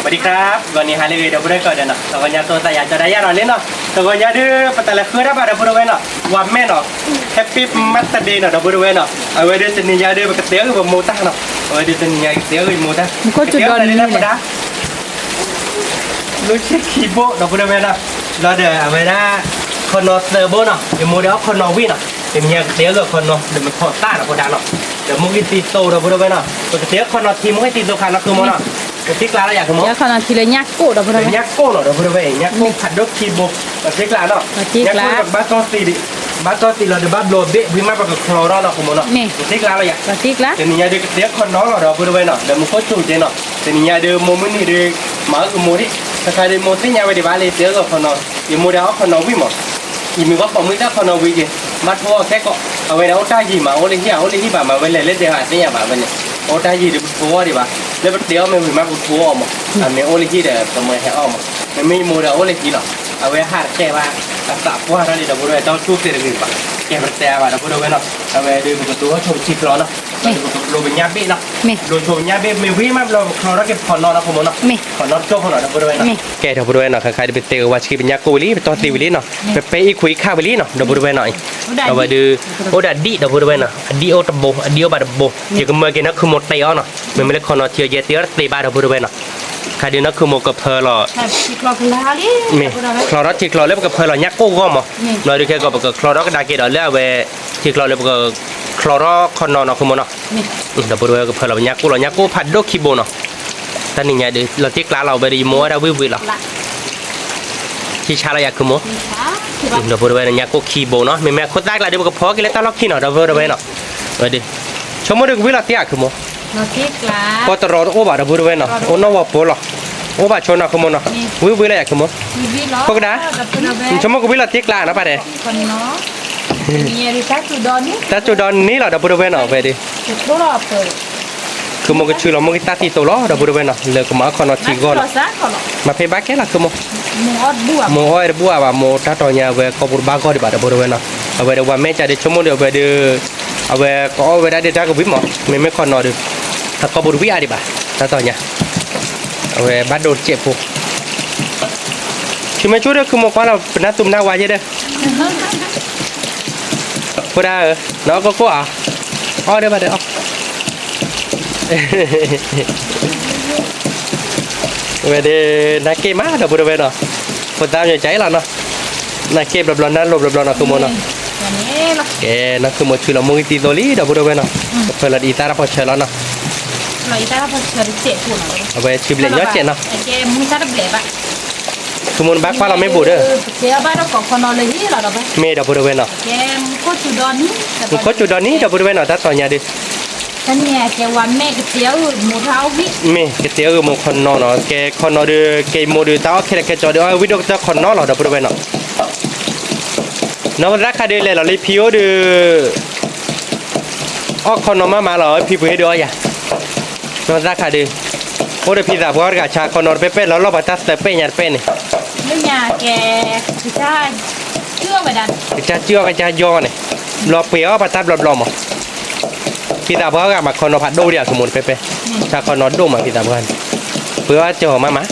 สวัสดีครับ ဂီၤနံၤဟါလၢအဂ့ၤ ဒီပုၢ်ဝဲၢ်ကိးဂၤဒဲးနီၤ, တဂီၤညါ သိးသးယၤ ကၠီၤဒၣ်ယၤနီၤလံနီၤ, တဂီၤညါဒုး ပတၢ်လဲၤဃုဒၣ်ဘၣ် ဒီပုၢ်ဝဲၢ်နီၤ, ဝၤမဲၢ်နီၤ, Happy Mother's Day နီၤ ဒီပုၢ်ဝဲၢ်နီၤ, အဝဲဒုးတနံၤညါဒုး ပကတဲအီၤဂ့ၤ ပမိၢ်တၢ်နီၤ, အဝဲဒုးတနံၤညါကတဲအီၤဂ့ၤမိၢ်တၢ်, ကတဲအီၤဂ့ၤလၢပဒါ လိၣ်ဆ့ခံဘိ ဒီပုၢ်ဝဲၢ်နီၤ, လီၤဒီးအဝဲဒၣ် ခီနီၤသၢဘိနီၤ, ယမိၢ်ဒီးအီၣ်ခီနီၤဝံၤနီၤ, တနံၤညါကတဲအီၤဂ့ၤခီနီၤ ဒီးမ့ၢ်ထီၣ်သၣ် ဒီပုၢ်ဝဲၢ်နီၤ, ဒီးမိၢ်ဂံၢ်သံသိ ဒီပုၢ်ဝဲၢ်နီၤ, ပကတဲအီၤခီနီၤထံ မိၢ်ဂံၢ်သံသိခါနီၤ ခုမိၢ်နီၤ, ပသံကျါလီၤယၤ ခုမိၢ်, ခီနီၤထံလၢညၣ်ကိၣ် ဒီပုၢ်ဝဲၢ်, ညၣ်ကိၣ်နီၤ ဒီပုၢ်ဝဲၢ်, ညၣ်ကိၣ်ဖးဒိၣ်ခံဘိ, ပသံကျါနီၤ, ညၣ်ကိၣ်ဘၣ်တီၢ်သံ, ဘၣ်တီၢ်သံလီၤဒီး ဘၣ်ဘျိးဘ့ၣ် ဝံၤမးပကချီထီၣ်နီၤ ခုမိၢ်နီၤ, ပသံကျါလီၤယၤ, တနံၤညါဒုးကတဲအီၤခီနီၤလီၤ ဒီပုၢ်ဝဲၢ်နီၤ, ဒီးမူခိၣ်စူၤကဲနီၤ, တနံၤညါဒုး မိၢ်မုၢ်နံၤဒုး မၤအီၣ်ကမိၢ်ဒံး, တခါဒုးမိၢ်သ့ၣ်ညါဝဲဒံးဘၣ်လၢ တဲအီၤဂ့ၤခီနီၤ, ယမိၢ်ဒီးအီၣ်ခီနီၤဝံၤမး, ယမ့ၢ်ဘၣ်ပိာ်မုၣ်တၢ်ခီနီၤဝံၤက့ၤ, ဘၣ်ထိအီၤခဲကိာ်, အဝဲန့ၣ်အိၣ်တၢ်ယံၤမး အိၣ်လၢဟံၣ်ဧါ အိၣ်လၢဟံၣ်ဘၣ်မး ဝဲလဲၤလၢဒဲးဘၣ်သ့ၣ်ညါဘၣ်ဝဲန့ၣ်, အိၣ်တၢ်ယံၤဒုးပထိအီၤဒံးဘၣ်, လၢပတဲအီၤမ့ၢ်ဝံၤမးပထိအီၤမး, အမ့ၢ်အိၣ်လၢဟံၣ်ဒီး ပမ့ၢ်ဟဲအီၣ်မး, မ့မ့ၢ်ယမိၢ်ဒီးအိၣ်လၢဟံၣ်လီၤ, အဝဲဟးတတဲဘၣ်, အသးပှၢ်ထီၣ်လံ ဒီပုၢ်ဝဲၢ် ဒီးဆူၣ်သ့ၣ်တဂ့ၤဘၣ်, ကဲပတဲဘၣ် ဒီပုၢ်ဝဲၢ်နီၤ, အဝဲဒုးပကတိၤအီၣ်ဆိပထံချီနီၤ, ပကဘျိပညၣ်ဘ့ၣ်နီၤ, ဘျိဆိပညၣ်ဘ့ၣ် မ့ၢ်ဝံၤမးဘျီပချီထီၣ်က့ၤခီနီၤနီၤ ခုမိၢ်နီၤ, ခီနီၤတကၠိၢ်ခိၣ်နီၤ ဒီပုၢ်ဝဲၢ်နီၤ, ကဲ ဒီပုၢ်ဝဲၢ်နီၤ, ခဲခါဒုးပတဲဂ့ၤဝဲဆံး ပညၣ်ကိၣ်ဝံၤလံ ပတီၢ်သံဝံၤလံနီၤ, ပပဲအံၤခွံခါဝံၤလံနီၤ ဒီပုၢ်ဝဲၢ်နီၤ, အဝဲဒုး အိၣ်ဒၣ်ဒံၣ် ဒီပုၢ်ဝဲၢ်နီၤ, အဒံၣ်အိၣ်တဘိ အဒံၣ်အိၣ်ဘၣ်တဘိ, ယကမၢက့ၤနီၤ ခုမိၢ်တဲအီၤနီၤ, မ့မ့ၢ်လၢခီနီၤထံအယဲၢ်တဲအီၤတသ့ဘၣ် ဒီပုၢ်ဝဲၢ်နီၤ, ခါဒုးနီၤ ခုမိၢ်ကဖၢလီၤ မ့ၢ်ချီထီၣ်ထံချီလၢပကဖၢလီၤညၣ်ကိၣ်ဂီၢ်မး, ဘျီဒုးခဲကိာ် ပကချီထီၣ်ကဒါက့ၤဒီးလၢအဝဲ ထံချီလၢပကချီထီၣ်ခီနီၤနီၤ ခုမိၢ်နီၤ, ဒီပုၢ်ဝဲၢ်ကဖၢလီၤပညၣ်ကိၣ်လီၤ ညၣ်ကိၣ်ဖးဒိၣ်ခံဘိနီၤ, တနံၤညါဒုး လီၤတံၢ်ကျါလီၤ အဝဲဒုးယမိၢ်ဝဲဒၣ်ဝံၣ်ဝံၣ်လီၤ, ဆံးဆါလီၤယၤ ခုမိၢ်, ဒီပုၢ်ဝဲၢ်နီၤ ညၣ်ကိၣ်ခံဘိနီၤ, မ့မ့ၢ်အခိၣ်သၣ်ကျါဒုး ပကဖီက့ၤလၢတၢ်လီၢ်ခံနီၤ ဒီပုၢ်ဝဲၢ်နီၤ, ဝဲဒုး ဆိကမိၣ်ဒုးကဝံၣ်လီၤတံၢ်ဧါ ခုမိၢ်, ပီတရီတအိၣ်ဘၣ် ဒီပုၢ်ဝဲၢ်နီၤ, အိၣ်နီၢ်ဝီၤပိလီၤ, အိၣ်ဘၣ်ဆိနီၤ ခုမိၢ်နီၤ, ဝံၣ်ဝံၣ်လီၤယၤ ခုမိၢ်, ဖိကဒၣ်, ဆိကမိၣ်ကဝံၣ်လီၤတံၢ်ကျါနီၤ ပၢ်ဒဲး တၢ်ကၠိဒီနံၤလီၤ ဒီပုၢ်ဝဲၢ်နီၤ, ဝဲဒုး, ခုမိၢ်ကဆူလီၤမိၢ်ဂံၢ်သၣ်သံသိလီၤ ဒီပုၢ်ဝဲၢ်နီၤ, လၢကမၤအီၣ်ခီနီၤထံဂီၢ်လီၤ, မၤဖဲဘၣ်ကဲလီၤ ခုမိၢ်, မိၢ်အီၣ်တဘူၣ်ဘၣ် မိၢ်တၢ်တီၤညါ အဝဲကိာ်ပူၤတဘၣ်ဂီၢ်ဒံးဘၣ် ဒီပုၢ်ဝဲၢ်နီၤ, အဝဲဒၣ်ဝၤမဲာ်ကၢ်ဒုး ဆိကမိၣ်ဒီး အဝဲဒုး, အဝဲကအီၣ်ဝဲဒၣ်ဒုးတၢ်ကဝံၣ်မး, မ့မ့ၢ်ခီနီၤဒုး, အကိာ်ပူၤတဝံၣ်အါဒံးဘၣ် တၢ်တီၤညါ, အဝဲဘၣ်ဒိတစဲးဖိ ဆူမဲာ်ဆူၣ်ဒီး ခုမိၢ်ကွၢ်လီၤ ပနၢ်သူၣ်ပနၢ်ဝါယဲဒီး, ဖိဒၣ်ဧၢ, နအီၣ်ကိၢ်ကိၢ်ဧါ, အီၣ်ဒီးဘၣ်ဒီးအီၣ်, ဝဲဒၣ်, နၢ်က့ၣ်မး ဒီပုၢ်ဝဲၢ်နီၤ, ဖိသၣ်မၠိကၠဲလီၤနီၤ, နၢ်က့ၣ်ဘျီဘျီ နၢ်လိၤဘျီဘျီနီၤ ခုမိၢ်နီၤ, ကဲနီၤ ခုမိၢ်ဆူလီၤမိၢ်ဂံၢ်သံသိလံ ဒီပုၢ်ဝဲၢ်နီၤ, ဖၢလီၤဒ်အံၤသၣ်တၢ်ဖီဆၢလီၤနီၤ, အဝဲဆံဘျဲၣ်ညီစဲးနီၤ, ခုမိၢ်နဘၣ်ကွၢ်လီၤမ့ၢ်ဘူးဒီး, မ့ၢ်ဒီပုၢ်ဝဲၢ်နီၤ, မူခိၣ်စူၤဒီနံၤ ဒီပုၢ်ဝဲၢ်နီၤ တၢ်တီၤညါဒုး, မ့ၢ်ကတဲအီၤဂ့ၤမိၢ်ခီနီၤနီၤ ကဲခီနီၤဒုး ကဲမိၢ်ဒုး တၢ်အီၣ်ခဲလၢာ်ခဲဆ့ဒုး အီၣ်ဝံၣ်ဒိၣ်ကတၢၢ်ခီနီၤလီၤ ဒီပုၢ်ဝဲၢ်နီၤ, နီၢ်သၣ်ခါဒုး လဲၤလီၤလၢဖံအိၣ်ဒုး အီၣ်ခီနီၤမးမးလီၤ ဖံပှ့ၤဟ့ၣ်ဒုးအီၣ်ယၤ, နီၢ်သၣ်ခါဒုး, အိၣ်ဒီးဖံသးပှၢ်တဂၤဆါခီနီၤတပဲပဲ လီၤလီၢ်ပှၤတၢ်သၢပဲညါတပဲန့ၣ်, ကစၢ်စုအီၣ်ကစၢ်ယီန့ၣ်, ဘျီပှ့ၤအီၣ်ပှၤတၢ်ဘျီဘျီမး, ဖံသးပှၢ်ဂၤမးခီနီၤဖးဒိၣ်ဒံးအကမူၤတပဲပဲ, ဆါခီနီၤဒိၣ်မးဖံသးပှၢ်န့ၣ်, ပှ့ၤအီၣ်ကၠီၤမးမး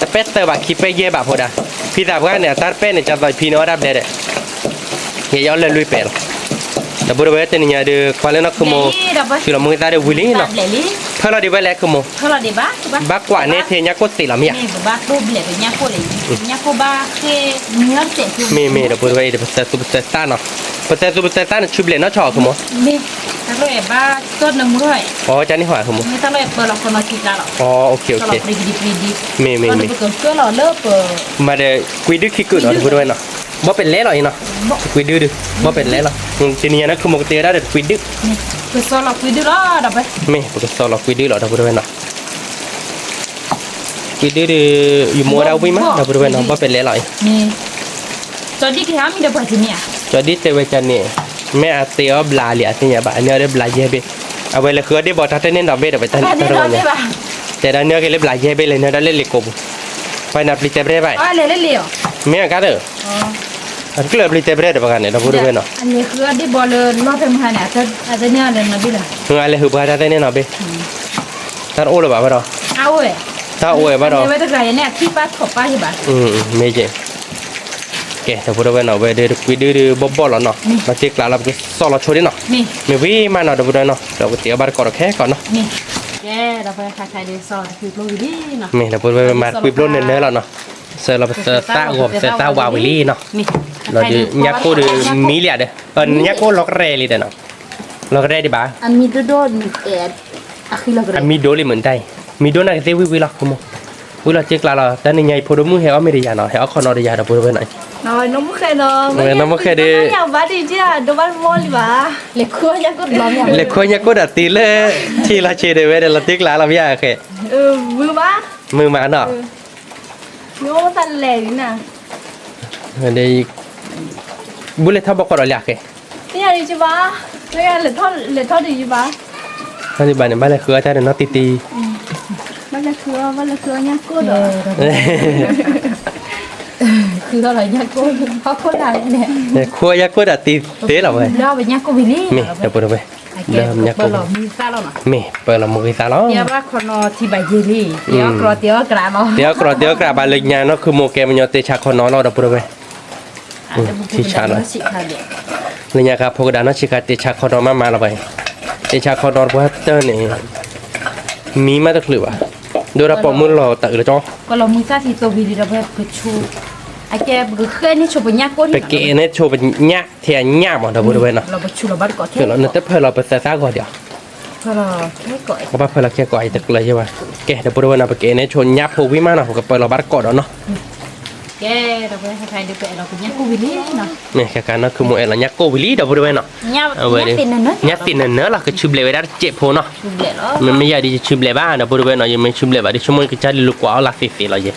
တပဲသၢဘၣ်ခံပဲယဲၢ်ဘၣ်ဖိဒၣ်, ဖံသးပှၢ်န့ၣ် အတၢ်တပဲန့ၣ် ကၢ်သိးဖံန့ၣ်အီၣ်တၢ်ဘျဲဒဲး, ယဲယအီၣ်လၢလွံၢ်ပဲလီၤ, ဒီပုၢ်ဝဲၢ်တနံၤညါဒုး ကွၢ်လၢနီၢ်ခုမိၢ်, ဆူလီၤမိၢ်ဂံၢ်သၣ်ဒုးဝံၤလံနီၤ, ဖၢလီၤဒံးဝဲလဲၣ်ခုမိၢ်, ဘၣ်ကွၢ်န့ၢ်ထဲညၣ်ကိၣ်သ့လီၤမ့ၢ်ဧါ, မ့ၢ်ဒီပုၢ်ဝဲၢ်အံၤ ပသၢသူပသၢသၣ်နီၤ, ပသၢသူပသၢသၣ်န့ၣ် ဆူဘျဲးနီၢ်ဆီအီၤခုမိၢ်, အီကန့ၣ်ဟီခုမိၢ်, မ့ၢ်မ့ၢ်မ့ၢ်, မၤဒီးကွံဒုၣ်ခံကုာ်နီၤ ဒီပုၢ်ဝဲၢ်နီၤ, ဘီပဲာ်လဲလီၤအံၤနီၤ, ကွံဒုၣ်ဒုး, ဘီပဲာ်လဲလီၤ, တနံၤညါနီၢ်ခုမိၢ်ကတဲဝဲဒၣ်ဒီးကွံဒုၣ်, မ့ၢ်ပကစီလီၤကွံဒုၣ်လီၤ ဒီပုၢ်ဝဲၢ်နီၤ, ကွံဒုၣ်ဒုး, ယမိၢ်ဝဲဒၣ်ဝံၣ်မး ဒီပုၢ်ဝဲၢ်နီၤ ဘီပဲာ်လဲလီၤအံၤ, ကၠီဒံၣ်တဲဝဲကန့ၣ်, မ့ၢ်အတဲအီၤဘျးလံအသ့ၣ်ညါဘၣ် အန့ၢ်အီၤဒီးဘျးယဲၢ်ဘ့ၣ်, အဝဲလဲၤဃုအီၣ်ဒ့ၣ်ဘီတၢ်တန့ၢ်နီတဘ့ၣ်ဒီး ပတၢ်တၢ်တဂီၢ်ညါ, တဲဒၣ်န့ၢ်အီၤက့ၤလၢဘျးယဲၢ်ဘ့ၣ်လဲၤန့ၢ်ဒၣ်လၢလံာ်ကိာ်ပူၤ, ပှၤနၤပျံၤတဲပရဲၣ်ဘၣ်, မ့ၢ်အကါဒီး, အတကျၢၢ်ပျံၤတဲပရဲၣ်ဒီးပှၤဂၤန့ၣ် ဒီပုၢ်ဝဲၢ်နီၤ, အလဲၤဃုပှၤတၢ်တန့ၢ်နီတဘ့ၣ်, အလဲၤဃုပှၤတၢ်တန့ၢ်နီတဘ့ၣ်, တၢ်တအိၣ်လၢၤဘၣ်ဘၣ်ဒီး, တၢ်အိၣ်ဝဲဘၣ်ဒီး, မ့ၢ်ယဲ, ကဲ ဒီပုၢ်ဒီဝဲၢ်နီၤ ဝဲဒၣ်တကွံဒုဒုဘီၢ်ဘီၢ်လီၤနီၤ, လီၤတ့ကျးလီၤ ပကစီၣ်လီၤဆိဒ်နီၤ, မ့ၢ်ဝံၤမးနီၤ ဒီပုၢ်ဒီဝဲၢ်နီၤ ဒီးပကတဲအီၣ်ဘၣ်တကိးဒီးခဲကိးနီၤ, မ့ၢ်, မ့ၢ်ဒီပုၢ်ဝဲၢ်မၤတကွံဘျိနၢ်နၢ်လီၤနီၤ, စၢလီၤပသၢသၣ်ဂီၤ ပသၢသၣ်ဝါဝံၤလံနီၤ, လီၤဒုးညၣ်ကိၢ်ဒုးမံလံဧါဒီး, ညၣ်ကိၢ်လီၤကရဲလံဒီးနီၤ, လီၤကရဲဒံးဘၣ် အမံၤဒိၣ်လံမုၢ်တၢ်အံၤ, မံၤဒိၣ်န့ၣ်ကသ့ဝံၤဝံၤလီၤ ဖိမုၣ်, ဝံၤလီၤတ့ကျးလီၤ တၢ်နံၤညါအံၤဖိဒိၣ်မုၣ်ဟဲအီၣ်မ့ၤတယၤနီၤ ဟဲအီၣ်ခီနီတယၤဒီပုၢ်ဒီဝဲၢ်နီၤ, နီၢ်မုၣ်ဃဲဒီး, လဲၤခူညၣ်ကိၢ်ဒီးတ့လၢ ထံလီၤဆံးဒၣ်ဝဲဒီးလီၤတ့ကျးလီၤဖဲယၤဃဲ, မုာ်မးနီၤ, ဘူးလဲၤထီၣ်ဘီၣ်ခိးဒီးလၢအဃဲ, ဘၣ်, ဘၣ်န့ၣ် ဘၣ်လဲၤဃုအီၣ်တၢ်ဒီးနီၢ်တံၢ်တံၢ်, ဃုအီၣ်ညၣ်ကိၢ်ဒီးတ့သ့လီၤဝဲ, မ့ၢ်ဒီပုၢ်ဒီဝဲၢ်, မ့ၢ်ပၢလီၤမုၢ်ဂ့ၤသးလီၤ, တ့အီၣ်ကြီတ့အီၣ်ကြီဘၣ်လၢညါနီၢ်ခုမိၢ်ကဲပညီ တ့ဆါခီနီလီၤဒီပုၢ်ဒီဝဲၢ်, ထံဆါလီၤ, လၢညါခါဖိကဒၤနီၢ်ဆံးခါတ့ဆါခီနီမးမးလီၤဘၣ်, တ့ဆါခီနီတပှၢ်တၢၢ်န့ၣ်, မံမးတချုးဘၣ်, ဒိၣ်တၢ်ပိာ်မုၣ်လီၤတၢ်အုးလၢကၠီ, ပကအဲၣ်န့ၢ်ဆိပညၣ် ထဲညၣ်မးဒီပုၢ်ဒီဝဲၢ်နီၤ, နတဖၢလီၤပသၢသၣ်ဂီၤဒံးဧါ, ကဘၣ်ဖၢလီၤခဲကိးအံၤတကျၢၤယဲဘၣ်, ကဲ ဒီပုၢ်ဒီဝဲၢ်နီၤ ပကအဲၣ်န့ၢ်ဆိညၣ်ဖိဝံၤမးနီၤ ပကပၢလီၤဘၣ်တကိးဒီးနီၤ, ကဲ ဒီပုၢ်ဝဲၢ် ခဲခါနီၢ်ခုမိၢ်အဲၣ်လီၤညၣ်ကိၢ်ဝံၤလံ ဒီပုၢ်ဒီဝဲၢ်နီၤ, အဝဲ ညၣ်သ့ၣ်နၢၤနၢၤလီၤ ကဆူဘျဲးဝဲဒၣ်တစဲးဖိနီၤ, မ့မ့ၢ်ယၤဒ်ယဆူဘျဲးဘၣ် ဒီပုၢ်ဒီဝဲၢ်နီၤ, ယမ့ၢ်ဆူဘျဲးဘၣ်ဒ်ဆိကမိၣ် ယကစၢ်ဒုးလူၤကွၢ်အီၣ်လၢသ့သ့လီၤယဲ,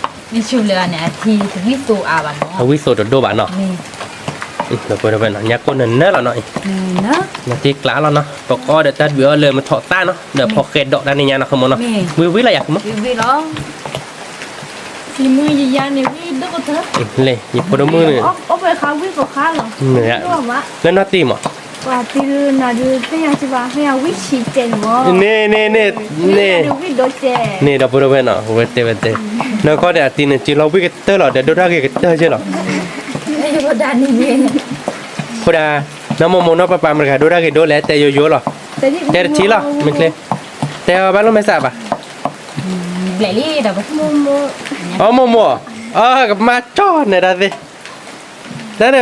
အဝံၣ်သိးတဒိၣ်ဘၣ်နီၤ, ဒီပုၢ်ဒီဝဲၢ်နီၤ ညၣ်ကိၢ်နၢၤနၢၤလီၤနီၤအံၤ, နတ့ကျးလီၤနီၤ ပကအီၣ်ဒီးတၢ်ဒုးအီၣ်လၢမထီၣ်သၣ်နီၤ ဒီးဖီဃဲဒီးတၢ်န့ၣ်ညါနီၤ ခုမိၢ်နီၤ, ဝံၤဝံၤလီၤယၤခုမိၢ်, လၢ ယဖိဒိၣ်မုၣ်န့ၣ်, လၢနီၢ်တံၢ်မး, န့ၣ် န့ၣ် န့ၣ် ဒီပုၢ်ဒီဝဲၢ်နီၤ ဝဲတဲဝဲတဲ, နီၢ်ကီၢ်ဒီးအတံၤန့ၣ် စုလီၤဝံၣ်ကတၢၢ်လီၤ ဒီးဒိၣ်တၢ်ဂ့ၤကတၢၢ်က့လီၤ, ဃိဒၣ်, နီၢ်မိၢ်မိၢ်နီၢ်ပၢ်ပၢ်မတၤဂၤဒိၣ်တၢ်ဂ့ၤဒိၣ်လဲၣ် တဲယိယိလီၤ, တဲတထံၣ်လီၤ မ့ၢ်ချ့, တဲအီၤဘၣ်လိၣ်မဲာ်ဆှးဘၣ်, အီၣ်မိၢ်မိၢ်, အီၣ် ကမၤကၠီၣ်နဲဒၣ်သ့ၣ် တၢ်ဒီး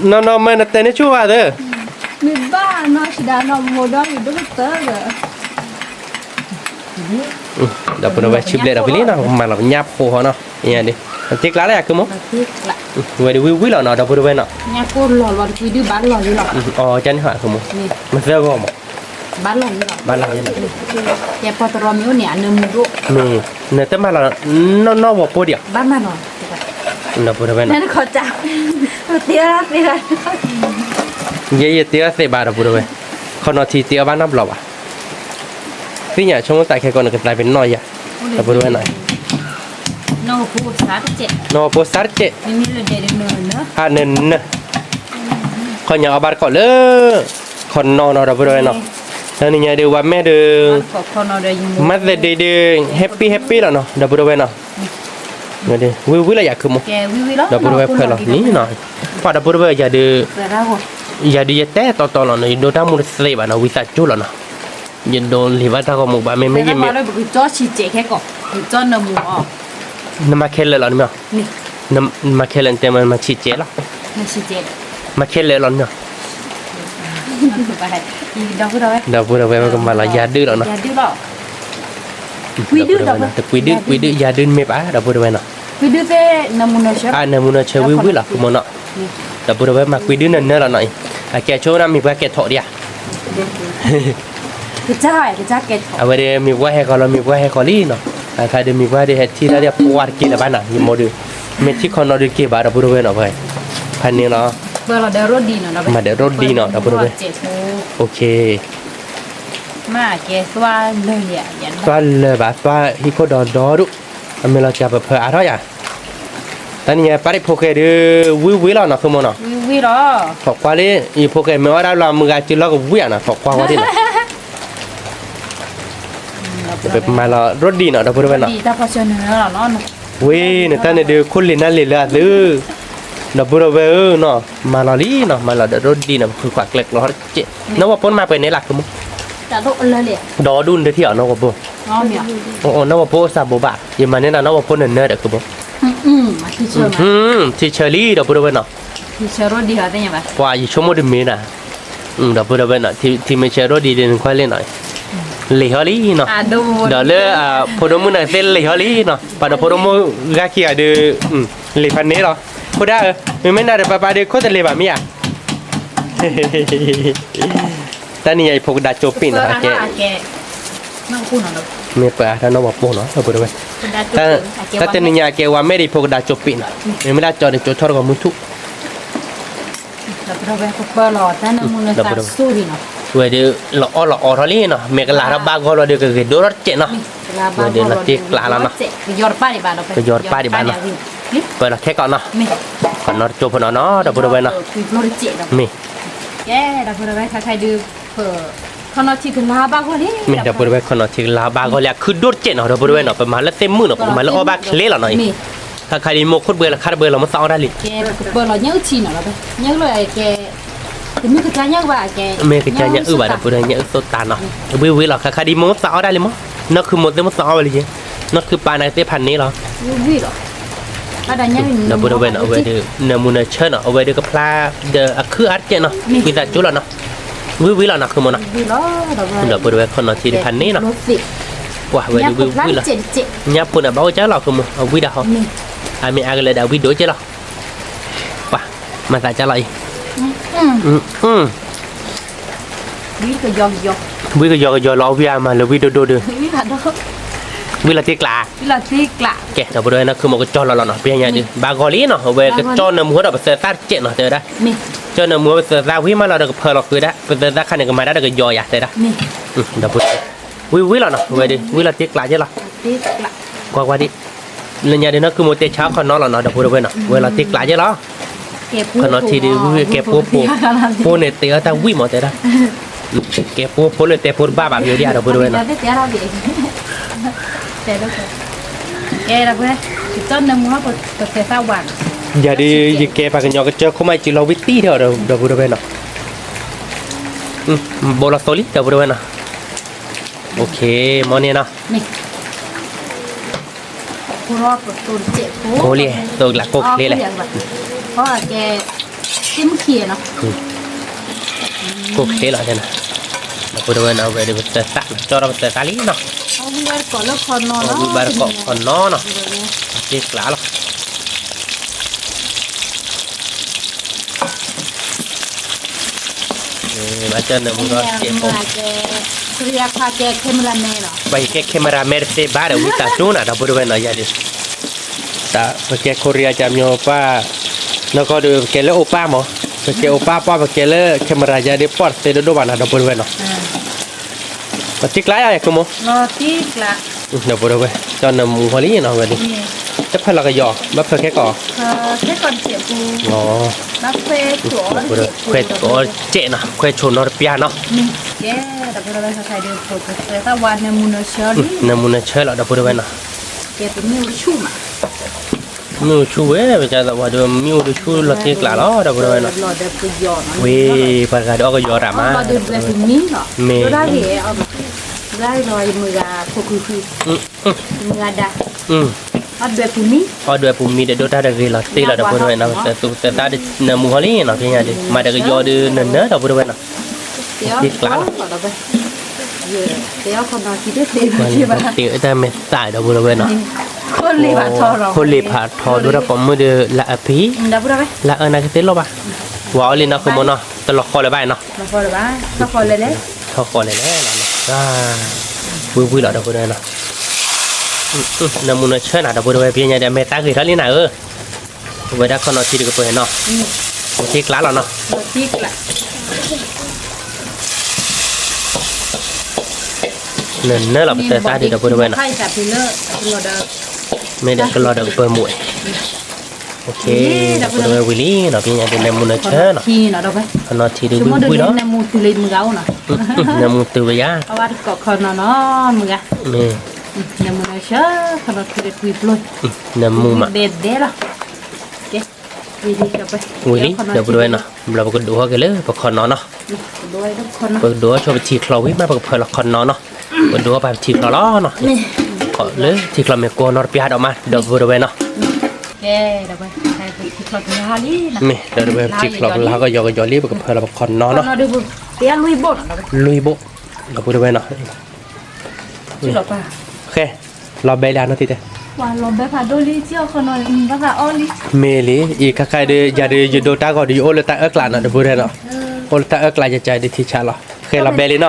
နီၢ်နီၢ်မၢနတဲန့ၢ်ဆိဘၣ်သၢ, မ့ၢ်ဘၣ်နီၢ်ဆံးဒၣ်နီၢ်မိၢ်ဒီးဂ့ၤဒိၣ်ကတၢၢ်ဒီး, ဒီပုၢ်ဒီဝဲၢ် ဆူဘျဲးဒီးဝံၤလံနီၤ မၤလီၤပညၣ်ဖိဟီနီၤ, တ့ကျးလၢယၤခုမိၢ်, ဝဲဒၣ်ဝံၤဝံၤလီၤနီၤ ဒီပုၢ်ဒီဝဲၢ်နီၤ, အီၣ်ကန့ၣ်ဟီခုမိၢ်, မ့ၢ်သၢဂီၤမး, ဘၣ်လီၤ, မ့ၢ်, နတမၤလီၤ, နီၢ်နီၢ်ဝီၤပိၢ်ဒံးဧါ, ဒီပုၢ်ဒီဝဲၢ်နီၤ, ယဲယတ့အီၣ်သ့ဘၣ်ဒီပုၢ်ဒီဝဲၢ်, ခီနီၤထံတ့အီၣ်ဘၣ်နီတဘျီဘၣ်, သ့ၣ်ညါဆိကမိၣ်သးခဲကိးန့ၣ် ကသးပ့ၤနီၣ်ယၤ, ဒီပုၢ်ဒီဝဲၢ်နီၤ, နီၢ်ဖိစၢ်တစဲး, အနၢၤနၢၤ, ခီညါအီၣ်ဘၣ်တကိးလၢ ခီနီၤနီၤ ဒီပုၢ်ဒီဝဲၢ်နီၤ, တနံၤညါဒုး ဝါမဲာ်ဒုး မၤသဒ့ဒုး ဟဲပ့ၢ်ဟဲပ့ၢ်လီၤနီၤ ဒီပုၢ်ဒီဝဲၢ်နီၤ, ဝံၤဝံၤလီၤယၤခုမိၢ်, ဒီပုၢ်ဒီဝဲၢ်ဖၢလီၤနံၤနီၤ, ပှၤဒီပုၢ်ဒီဝဲၢ် ယၤဒုး ယၤဒုးယတဲတီတီလီၤနီၤ ယဒိတၢ်မူတသ့ဘၣ်နီၤ ဝံသးစူၤလီၤနီၤ, ယဒိးလံၤဘၣ်တၢ်ဂီၤမူဘၣ် မ့မ့ၢ်ယမ့ၢ် နမၤခဲလၢာ်လီၤန့ၣ်မ့ၢ်, နမၤခဲလၢာ်တဲမ့ၢ်နမၤဆံးကဲလီၤ, မၤခဲလၢာ်လီၤန့ၣ်, ဒီပုၢ်ဒီဝဲၢ် ပကမၤလီၤယၤဒုးလီၤနီၤ, တကွံဒုးကွံဒုးယၤဒုးမ့ၢ်ဘၣ် ဒီပုၢ်ဒီဝဲၢ်နီၤ, အနၢၤမူနီၤဆၢဝံၤဝံၤလီၤ ခုမိၢ်နီၤ, ဒီပုၢ်ဒီဝဲၢ်မၤကွံဒုးနၢၤနၢၤလီၤနီၤအံၤ, အကဲဆိကမိၣ်မ့ၢ်ပှၤကဲထီၣ်ဒံးဧါ အဝဲဒၣ်မ့ၢ်ပှၤဟဲဃီၤလီၤ မ့ၢ်ပှၤဟဲဃီၤလံနီၤ, အခါဒုးမ့ၢ်ပှၤဒုးဟဲထံၣ်တၢ်ဒ်ပှၤတက့ၢ်လၢၤဘၣ်နီၤ ယမိၢ်ဒုး, မ့ၢ်ထံၣ်ခီနီၤဒုးတက့ၢ်ဘၣ် ဒီပုၢ်ဒီဝဲၢ်နီၤ, ဖဲန့ၣ်လီၤ, မၤဒီးရိဒံနီၤ ဒီပုၢ်ဒီဝဲၢ်, သွါလၢာ်ဘၣ် သွါဟံၣ်ခိၣ်ဒီဒီဒူၣ်, အမ့ၢ်လီၤစှၤပဖၢအါထီၣ်ယၤ တနံၤညါပၢ်တဖိဃဲဒုး ဝံၤဝံၤလီၤနီၤ ခုမိၢ်နီၤ, ထီၣ်ကွၢ်လံ ယဖိဃဲမ့ၢ်အီၣ်ဒၣ်လီၤမုၢ်ဂၤစုလီၢ်ကဝံၤဧါနီၤ ထီၣ်ကွၢ်ဝဲဒၣ်နီၤ, ပမၤလီၤရိဒံးနီၤ ဒီပုၢ်ဒီဝဲၢ်နီၤ, ဝ့ၢ် နတၢ်န့ၣ်ဒုး ခိၣ်လ့ၤနၢ်လ့ၤလၢအသု, ဒီပုၢ်ဒီဝဲၢ်ဧၢနီၤ, မၤလီၤလံနီၤ, မၤလီၤဒီးရိဒံးနီၤ, ပခုခွးကျဲကျီတကဲး, နီၢ်ဝီၤဖိနမၤပှဲၤန့ၣ်လၢခုမိၢ်, ဒီဒူၣ်နတထံၣ်အီၤနီၢ်ဝီၤဖိ, နီၢ်ဝီၤဖိအိၣ်စၢ်ဘိးဘၣ်, ယမၤန့ၢ်နၤနီၢ်ဝီၤဖိနနၢၤဒီးခုမိၢ်, ထံဆၢလံ ဒီပုၢ်ဒီဝဲၢ်နီၤ, ပှၤယဆိကမိၣ်တမ့ၢ်နၤ, ဒီပုၢ်ဒီဝဲၢ်နီၤ, ထံမ့ၢ်ဆၢရိဒံးဒ်နကွၢ်လံနီၤ, လံာ်ဟီလံနီၤ, ဒီးလၢ ဖိဒိၣ်မုၣ်န့ၣ်သ့ၣ်လံာ်ဟီလံနီၤ, ပှၤဒီးဖိဒိၣ်မုၣ်ဂၤခံဂၤဒုး လံာ်ဖးန့ၣ်လီၤ, အဃိဒၣ်ဧၢ, မ့မ့ၢ်နၤဒီးပၢ်ပၢ်ဒုးခိၣ်တလ့ၤဘၣ်မ့ၢ်ဧါ, တၢ်နံၤညါအံၤဖိကဒါကၠိပ့ၣ်နီၤ, ကဲ မ့ၢ်ပၢ်တၢ်နီၢ်ဝီၤပိၢ်နီၤ ဒီပုၢ်ဒီဝဲၢ်, တၢ်တနံၤညါအကဲဝါမဲာ်ဒီး ဖိကဒါကၠိပ့ၣ်နီၤ, မ့မ့ၢ်ဒၣ်ကၠိန့ၣ် ကၠိဆီတဂီၤမုၢ်ထူၣ် ဒီပုၢ်ဒီဝဲၢ် ဝဲဒုး လီၤအီၣ်လီၤအီထီၣ်လံနီၤ, မ့ၢ်ကလၤထီၣ်ဘၣ်ဂီၢ်လီၤဒီး ကဂ့ၤဒိၣ်ထီၣ်တစဲးနီၤ, ဝဲဒုးလီၤတံၢ်ကျးလီၤနီၤ, ကယီၤတပၣ်ဒံးဘၣ်နီၤ, ပၢၤလီၤခဲကိာ်နီၤ, ပနီၢ်တကၠိဖိနီၤနီၤ ဒီပုၢ်ဒီဝဲၢ်နီၤ, မ့ၢ် ကဲ ဒီပုၢ်ဒီဝဲၢ် ခါခါဒုး မ့ၢ်ဒီပုၢ်ဒီဝဲၢ် ခီနီၢ်ထံကလၤဘၣ်ဂီၢ်လံ ဒီပုၢ်ဒီဝဲၢ်နီၤ, ခုဒိၣ်တစဲးနီၤ ဒီပုၢ်ဒီဝဲၢ်နီၤ, ပမၤလၢသ့ၣ်မုၣ်နီၤ, ပကမၤလၢအီၣ်ဘၣ်ချ့လီၤနီၤအံၤ, ခါခါဒ်မိၢ်ခိၣ်တဘှဲလီၤ ခါတဘှဲလီၤ မ့ၢ်သးအီၣ်ဒၣ်လံ မ့ၢ်ကစၢ်ညၣ်အုၣ်ဘၣ် ဒီပုၢ်ဒီဝဲၢ် ညၣ်အုၣ်သိၣ်တၢ်နီၤ, ဝံၤဝံၤလီၤ ခါခါဒ်မိၢ်သးအီၣ်ဒၣ်လံမ့ၢ်, နီၢ်ခုမိၢ်သ့ၣ်မ့ၢ်သးအီၣ်ဝဲလံက့, နီၢ်ခုပၢ်န့ၣ်သ့ၣ်ဖးန့ၣ်လီၤ, ဒီပုၢ်ဒီဝဲၢ်နီၤ, အဝဲဒုး နၢမူနၢဆၢနီၤ, အဝဲဒုးကဖျါဒီးအခုအါတစဲးနီၤ, ဝံသးစူၤလီၤနီၤ, ဝံၤဝံၤလီၤနီၤ ခုမိၢ်နီၤ, ဒီပုၢ်ဒီဝဲၢ် ခီနီၢ်ထံဒုးဖးန့ၣ်နီၤ, ပှၤဝဲဒုးဝံၤဝံၤလီၤ, ညၣ်ဖိန့ၣ်ဘၣ်အိၣ်ကၢ်လီၤ ခုမိၢ် အဝံဒၣ်ဟီ, အမ့ၢ်အါကလဲာ်ဒီးဝံဒိၣ်ကဲလီၤ, ပှၤ မၤသးကၢ်လီၤအံၤ ဝံကယီကယီလီၤ အဝံအါမးလၢဝံဒိၣ်ဒိၣ်ဒုး, ဝံလီၤတ့ကျး, ကဲ ဒီပုၢ်ဒီဝဲၢ်နီၤ ခုမိၢ်ကကၠီလီၤလီၤနီၤ, ပညါဒုး ဘၣ်ဂီၢ်လံနီၤ, အဝဲကကၠီနၢမူဒီးပသၢသၣ်တစဲးနီၤ တဲဝဲဒၣ်, ကၠီနၢမူပသၢသၣ်ဝံမးလီၤဒီးကဖၢလီၤဃုာ်ဒၣ်, ပသၢသၣ်ခါန့ၣ် ကမၤဒၣ်ဒီးကယီယၤတဲဒၣ်, ဒီပုၢ်ဒီဝဲၢ်, ဝံဝံလီၤနီၤ အဝဲဒုး ဝံလီၤတ့ကျးကဲလီၤ, ကွၢ်ကွၢ်ဒံး, လၢညါဒုး နီၢ်ခုမိၢ်တဲဆါခီနီၤလီၤနီၤ ဒီပုၢ်ဒီဝဲၢ်နီၤ, ဝဲလီၤတ့ကျးကဲလီၤ, ခီနီၢ်ထံဒုး ဝံကဲပိဖိ, ဖိန့ၣ်တဲအီၣ်တၢ်ဝံမးတဲဒၣ် ကဲပိဖိလၢတဲဖိတဘၣ်ဘၣ် ပယီၤဒံးဧါ ဒီပုၢ်ဒီဝဲၢ်နီၤ, ယၤဒုး ယကဲပှၤကညီကစၢၢ်ခိၣ်မး ယစုလီၤဝံတံၢ်ထဲအီၤ ဒီပုၢ်ဒီဝဲၢ်နီၤ, ဘိလီၤသိလံ ဒီပုၢ်ဒီဝဲၢ်နီၤ, မ့ၢ်န့ၣ်နီၤ ဖိလံ သိကျးကိၢ်ချ့လဲၣ်, ကိၢ်ချ့လီၤ, ဒီပုၢ်ဒီဝဲၢ်နီၤ ဝဲဒုးပသၢသၣ်နီၤ ကၠီထီၣ်ပသၢသၣ်လံနီၤ, ဝံဘၣ်တကိးခီနီၤနီၤ, တ့ကျးလီၤ ဘၣ်ကၢနၢမူဒီးကဲဖိ, ဘၣ်ယကဲ cameraman တသ့ဘၣ်ဒီး ဝံသးစူၤနၤ ဒီပုၢ်ဒီဝဲၢ်နီၤ ယၤဒုး, ပကဲခိရံအကမျီပၢ်, နီၢ်ကီၢ်ဒုး ပကဲလၢအိၣ်ပၢ်မး, ပကဲအိၣ်ပၢ်ပှၢ် ပကဲလၢ camera ယၤဒုး ပီၢ်တသ့ဒိၣ်ဒိၣ်ဘၣ်နၤ ဒီပုၢ်ဒီဝဲၢ်နီၤ, ပတ့ကျးယၤ ခုမိၢ်, ဒီပုၢ်ဒီဝဲၢ် ကၠီနၢမူဃီလံနီၤ ဝဲဒုး, တဖၢလီၤကယီၤ ဘၣ်ဖၢခဲကီၢ်, ခွဲးဆိနီတပျၢ်နီၤ, နၢမူနၢဆၢလီၤ ဒီပုၢ်ဒီဝဲၢ်နီၤ, မ့ၣ်အူဆူၣ်ဝဲ ပကဝဲဒုး မ့ၣ်အူတဆူၣ်လီၤတ့ကျးလီၤ ဒီပုၢ်ဒီဝဲၢ်နီၤ, ဝံၤ ပှၤတဂၤဒီးအီၣ်ကယီၤတၢ်မး, မ့ၢ် အီၣ်ဒွဲပူၤမံဒီးဒိၣ်တၢ်တဂ့ၤလီၤတ့ၢ်လီၤ ဒီပုၢ်ဒီဝဲၢ်နီၤ, ပသၢသၣ်နၢမူဃီလံနီၤ ဖဲညါဒုး မၤဒီးကယီၤဒုး နနၢ ဒီပုၢ်ဒီဝဲၢ်နီၤ, တ့ကျးလီၤ, တ့အတၢ်မဲာ်သၣ် ဒီပုၢ်ဒီဝဲၢ်နီၤ, ခိၣ်လ့ၤဖးထီ ဒိၣ်တၢ်ပိာ်မုၣ်ဒုး လၢအဖံ, လၢအၢနၤကသ့လီၤဘၣ်, ဝၤအီၤလံနီၤ ခိမိၢ်နီၤ တလီၤဃီလၢၤဘၣ်နီၤ, ထီဃီလဲၣ်လဲၣ်, ဝံၤဝံၤလီၤ ဒီပုၢ်ဒီဝဲၢ်နီၤ, နၢမူနၢဆၢနၤ ဒီပုၢ်ဒီဝဲၢ် ဖဲညါဒုး အမဲာ်သၣ်ဂ့ၤထီၣ်လံနၤဧၢ, ဝဲဒၣ်ခီနီၢ်ထံတကပၤနီၤ, တ့ကျးလီၤနီၤ, နနၢလီၤပသၢသၣ်ဒုး ဒီပုၢ်ဒီဝဲၢ်နီၤ, မ့ၢ်ဒီးကလီၤဒီးကပၢၤမူး, ဒီပုၢ်ဝဲၢ်ဝံၤလံနီၤ, ပညါဒုးနၢမူနၢဆၢနီၤ, ခီနီၤထံဒုးဝံၣ်ဝံၣ်လီၤ, နၢမူတုၤလၢမုၢ်ဂၤအိၣ်နီၤ, နၢမူတုၤဝဲယါ, မ့ၢ်, နၢမူနၢဆၢ, ခီနီၤထံဒုးဝံၣ်ပျိ, နၢမူမး, ဒဲဒဲလီၤ, ဝံၤလံ ဒီပုၢ်ဝဲၢ်နီၤ, ဘျီပကဒိးဟီၣ်က့ၤလၢပခီနီၤနီၤ, ပကဒိးဟီၣ်ဆိပထံချီဝံၤမး ပကဖၢလီၤခီနီၤနီၤ, ပကဒိးဟီၣ်ပထံချီလီၤနီၤ, ခီလၢထံချီမ့ၢ်ကိးနီတပျၢ်ဒီးမး ဒီပုၢ်ဝဲၢ်နီၤ, မ့ၢ်ဒီပုၢ်ဝဲၢ်ပထံချီကလါကယီကယီလံ ပကဖၢလီၤပခီနီၤနီၤ, လွံၢ်ဘိၣ်, ဒီပုၢ်ဝဲၢ်နီၤ, ဃဲ, လီၤဘဲလံနီၤတံၢ်တဲ, မ့ၢ်လံ, အံၤခါခါဒုး ယၤဒုး ယဒိးတၢ်ဂီၤဒီး ယအိၣ်လၢတၢ်အၢၣ်ကျးနီၤ ဒီပုၢ်ဝဲၢ်နီၤ, အိၣ်လၢတၢ်အၢၣ်ကျး ယကါဒုးထံဆးလီၤ, ဃဲလီၤဘဲလံနီၤ,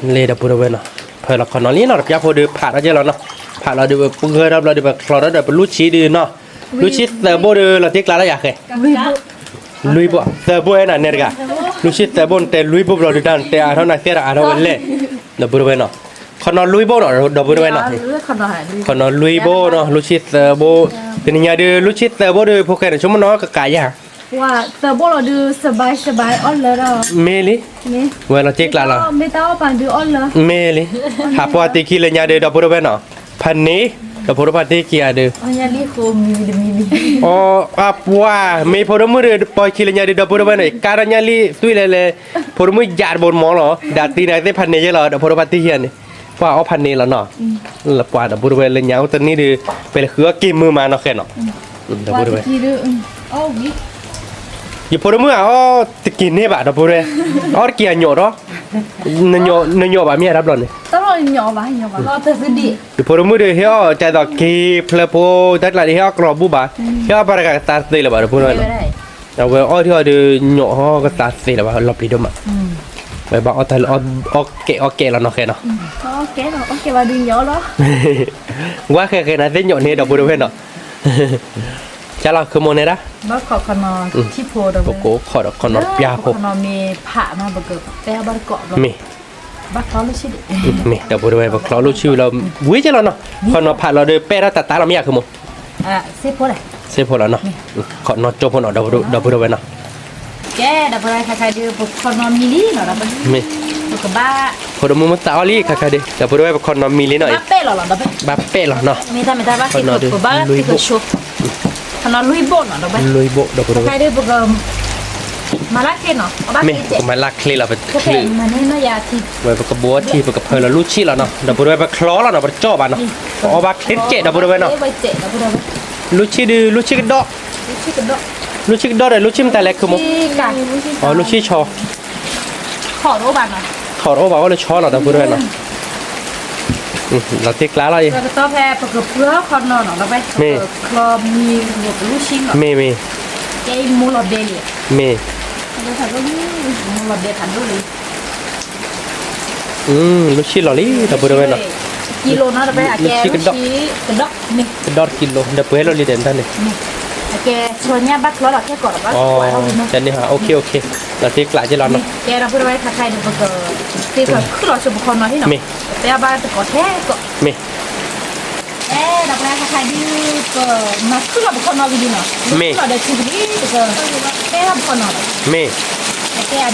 လံ ဒီပုၢ်ဝဲၢ်နီၤ, ဖၢလီၤခီနီၤလံနီၤ တပျၢ်ဖိဒုးဖးထီၣ်ကဲလီၤနီၤ, ဖးလီၤဒုးပဂၢၢ်ထီၣ်ဘျီဒုး ပချီထီၣ်ဒီးပလူၢ်ဆံဒုးနီၤ, လူၢ်ဆံသၢဘိဒုး လီၤတံၢ်ကျါလၢယၤဃဲ လွံၢ်ဘိၣ်, သၢဘိၣ်ဝဲနီၤ နဲတဂၤ, လူၢ်ဆံသၢဘိၣ် နတဲလွံၢ်ဘိၣ်ဘျီဒုး တၢ်နတဲအါထီၣ်နၤသ့ၣ်ဒီးအါထီၣ်ဝဲလဲၣ်, ဒီပုၢ်ဝဲၢ်နီၤ, ခီနီၤလွံၢ်ဘိၣ်နီၤ ဒီပုၢ်ဝဲၢ်နီၤ, ခီနီၤလွံၢ်ဘိၣ်နီၤ လူၢ်ဆံသၢဘိၣ်, တနံၤညါဒုး လူၢ်ဆံသၢဘိၣ်ဒုး ဖိၣ်ဃဲန့ၣ် ဆိကမိၣ်နီၤကကးယၤ သၢဘိၣ်လီၤဒုး စဘဲစဘဲအီၣ်လၢဒီး, မ့ၢ်လံ, ဝဲလီၤတံၢ်ကျါလီၤ, မ့ၢ်တၢ်အီၣ်ပာ်ဒုးအီၣ်လၢ, မ့ၢ်လံ, ဟးပှၢ်တ့ခံလၢညါဒုး ဒီပုၢ်ဝဲၢ်နီၤ, ဖးန့ၢ်, ဒီပုၢ်ဝဲၢ်ဖးတ့ခံဂၤဒုး အီၣ်ပှၢ်, မ့ၢ်ဖိဒိၣ်မုၣ်ဒုး ပှၢ်ခံလၢညါဒုး ဒီပုၢ်ဝဲၢ်န့ၣ် ကါထီၣ်ညါလံ သွံၣ်လဲၤလဲၤ, ဖိဒိၣ်မုၣ်ယးတဘိတမီၤလီၤ ဒၣ်တံၢ်န့ၣ်သ့ၣ်ဖးန့ၢ်ယဲလီၤ ဒီးဖိဒိၣ်ဖးတ့ခံဂၤန့ၣ်, ပှၢ်အီၣ်ဖးန့ၢ်လီၤနီၤ, လၢပှၢ်ဒီပုၢ်ဝဲၢ်လၢညါအိၣ်တနံၣ်ဒုး, ပလဲၤဃုအီၣ်က့ၤမုာ်မးနီၤဃဲနီၤ, ဒီပုၢ်ဝဲၢ် ယဖိဒိၣ်မုၣ်အအီၣ်တက့ၤန့ၢ်ဘၣ် ဒီပုၢ်ဝဲၢ်, အီၣ်တက့ၤအညိးဒီး, နညိးဘၣ်မ့ၢ်အတဘျီန့ၣ်, ယဖိဒိၣ်မုၣ်ဒီး ဟဲအီၣ်ကဲသိးက့ၤဖျၢၣ်ဖိ, တၢ်ကျးဒီး ဟဲအီၣ်ကြီဘူၣ်ဘၣ်, ဟဲအီၣ်ပှၤတဂၤကသးသ့လၢၤဘၣ် ဒီပုၢ်ဝဲၢ်နီၤ, အဝဲအီၣ်ထံအီၤဒီး ညိးဟီၣ်ကသးသ့လၢၤဘၣ် လီၤပျံၤဒိၣ်မး, ဝဲဘၣ်အီၣ်တၢ်လၢအီၣ်ကဲအီၣ်ကဲလီၤနီၤဃဲနီၤ, ဝါဃဲဃဲနၤသ့ၣ်ညိးန့ၢ် ဒီပုၢ်ဝဲၢ်နီၤ, ကၢ်လီၤ ခုမိၢ်န့ၣ်ဒၣ်, ပကိးခီၣ်ဒီးခီနီၤပျၢ်ဖိ, မ့ၢ်, မ့ၢ် ဒီပုၢ်ဝဲၢ် ပချီလိၣ်ဆံၣ်လီၤ, ဝံၤကဲလီၤနီၤ, ခီနီၤဖးလီၤဒီး ပဲၣ်ထီၣ်တၢ်တၢ်လီၤမ့ၢ်ယၤ ခုမိၢ်, စ့ဖိလီၤနီၤ, ခီနီၤကၠိဖိနီၤ ဒီပုၢ်ဝဲၢ်နီၤ, ကဲ ဒီပုၢ်ဝဲၢ် ခါခါဒုး ပခီနီၤမံၤလံနီၤ, မ့ၢ်, ဖိဒိၣ်မုၣ်မ့ၢ်သးအီၣ်လံ ခါခါဒုး ဒီပုၢ်ဝဲၢ် ပခီနီၤမံၤလံနီၤ, ဘၣ်ပဲၣ်လီၤနီၤ, ဘၣ်ပဲၣ်လီၤနီၤ, ခီနီၤဒုး လွံၢ်ဘိၣ်, ခီနီၤလွံၢ်ဘိၣ်နီၤ ဒီပုၢ်ဝဲၢ်, ခါခါဒုး ပက မၤလၢ်ချ့နီၤ, မ့ၢ် ပကမၤလၢ်ချ့လီၤ ပချ့, ဝဲပကဘိအီထံ ပကဖၢလီၤလူၢ်ဆံၣ်လီၤနီၤ ဒီပုၢ်ဝဲၢ် ပချီလီၤနီၤ ပတကၠီၣ်ဘၣ်နီၤ, ပအီၣ်ဘၣ်ချ့တကဲး ဒီပုၢ်ဝဲၢ်နီၤ, လူၢ်ဆံၣ်ဒုး လူၢ်ဆံၣ်ကဒီး, လူၢ်ဆံၣ်ကဒီးဒီး လူၢ်ဆံၣ်မတၤလဲၣ် ခုမိၢ်, လူၢ်ဆံၣ်ဆီ, ထီၣ်တအိၣ်ဘၣ်အီၣ်လၢဆီလီၤ ဒီပုၢ်ဝဲၢ်နီၤ, လီၤတံၢ်ကျါလီၤအံၤ, မ့ၢ်, မ့ၢ်,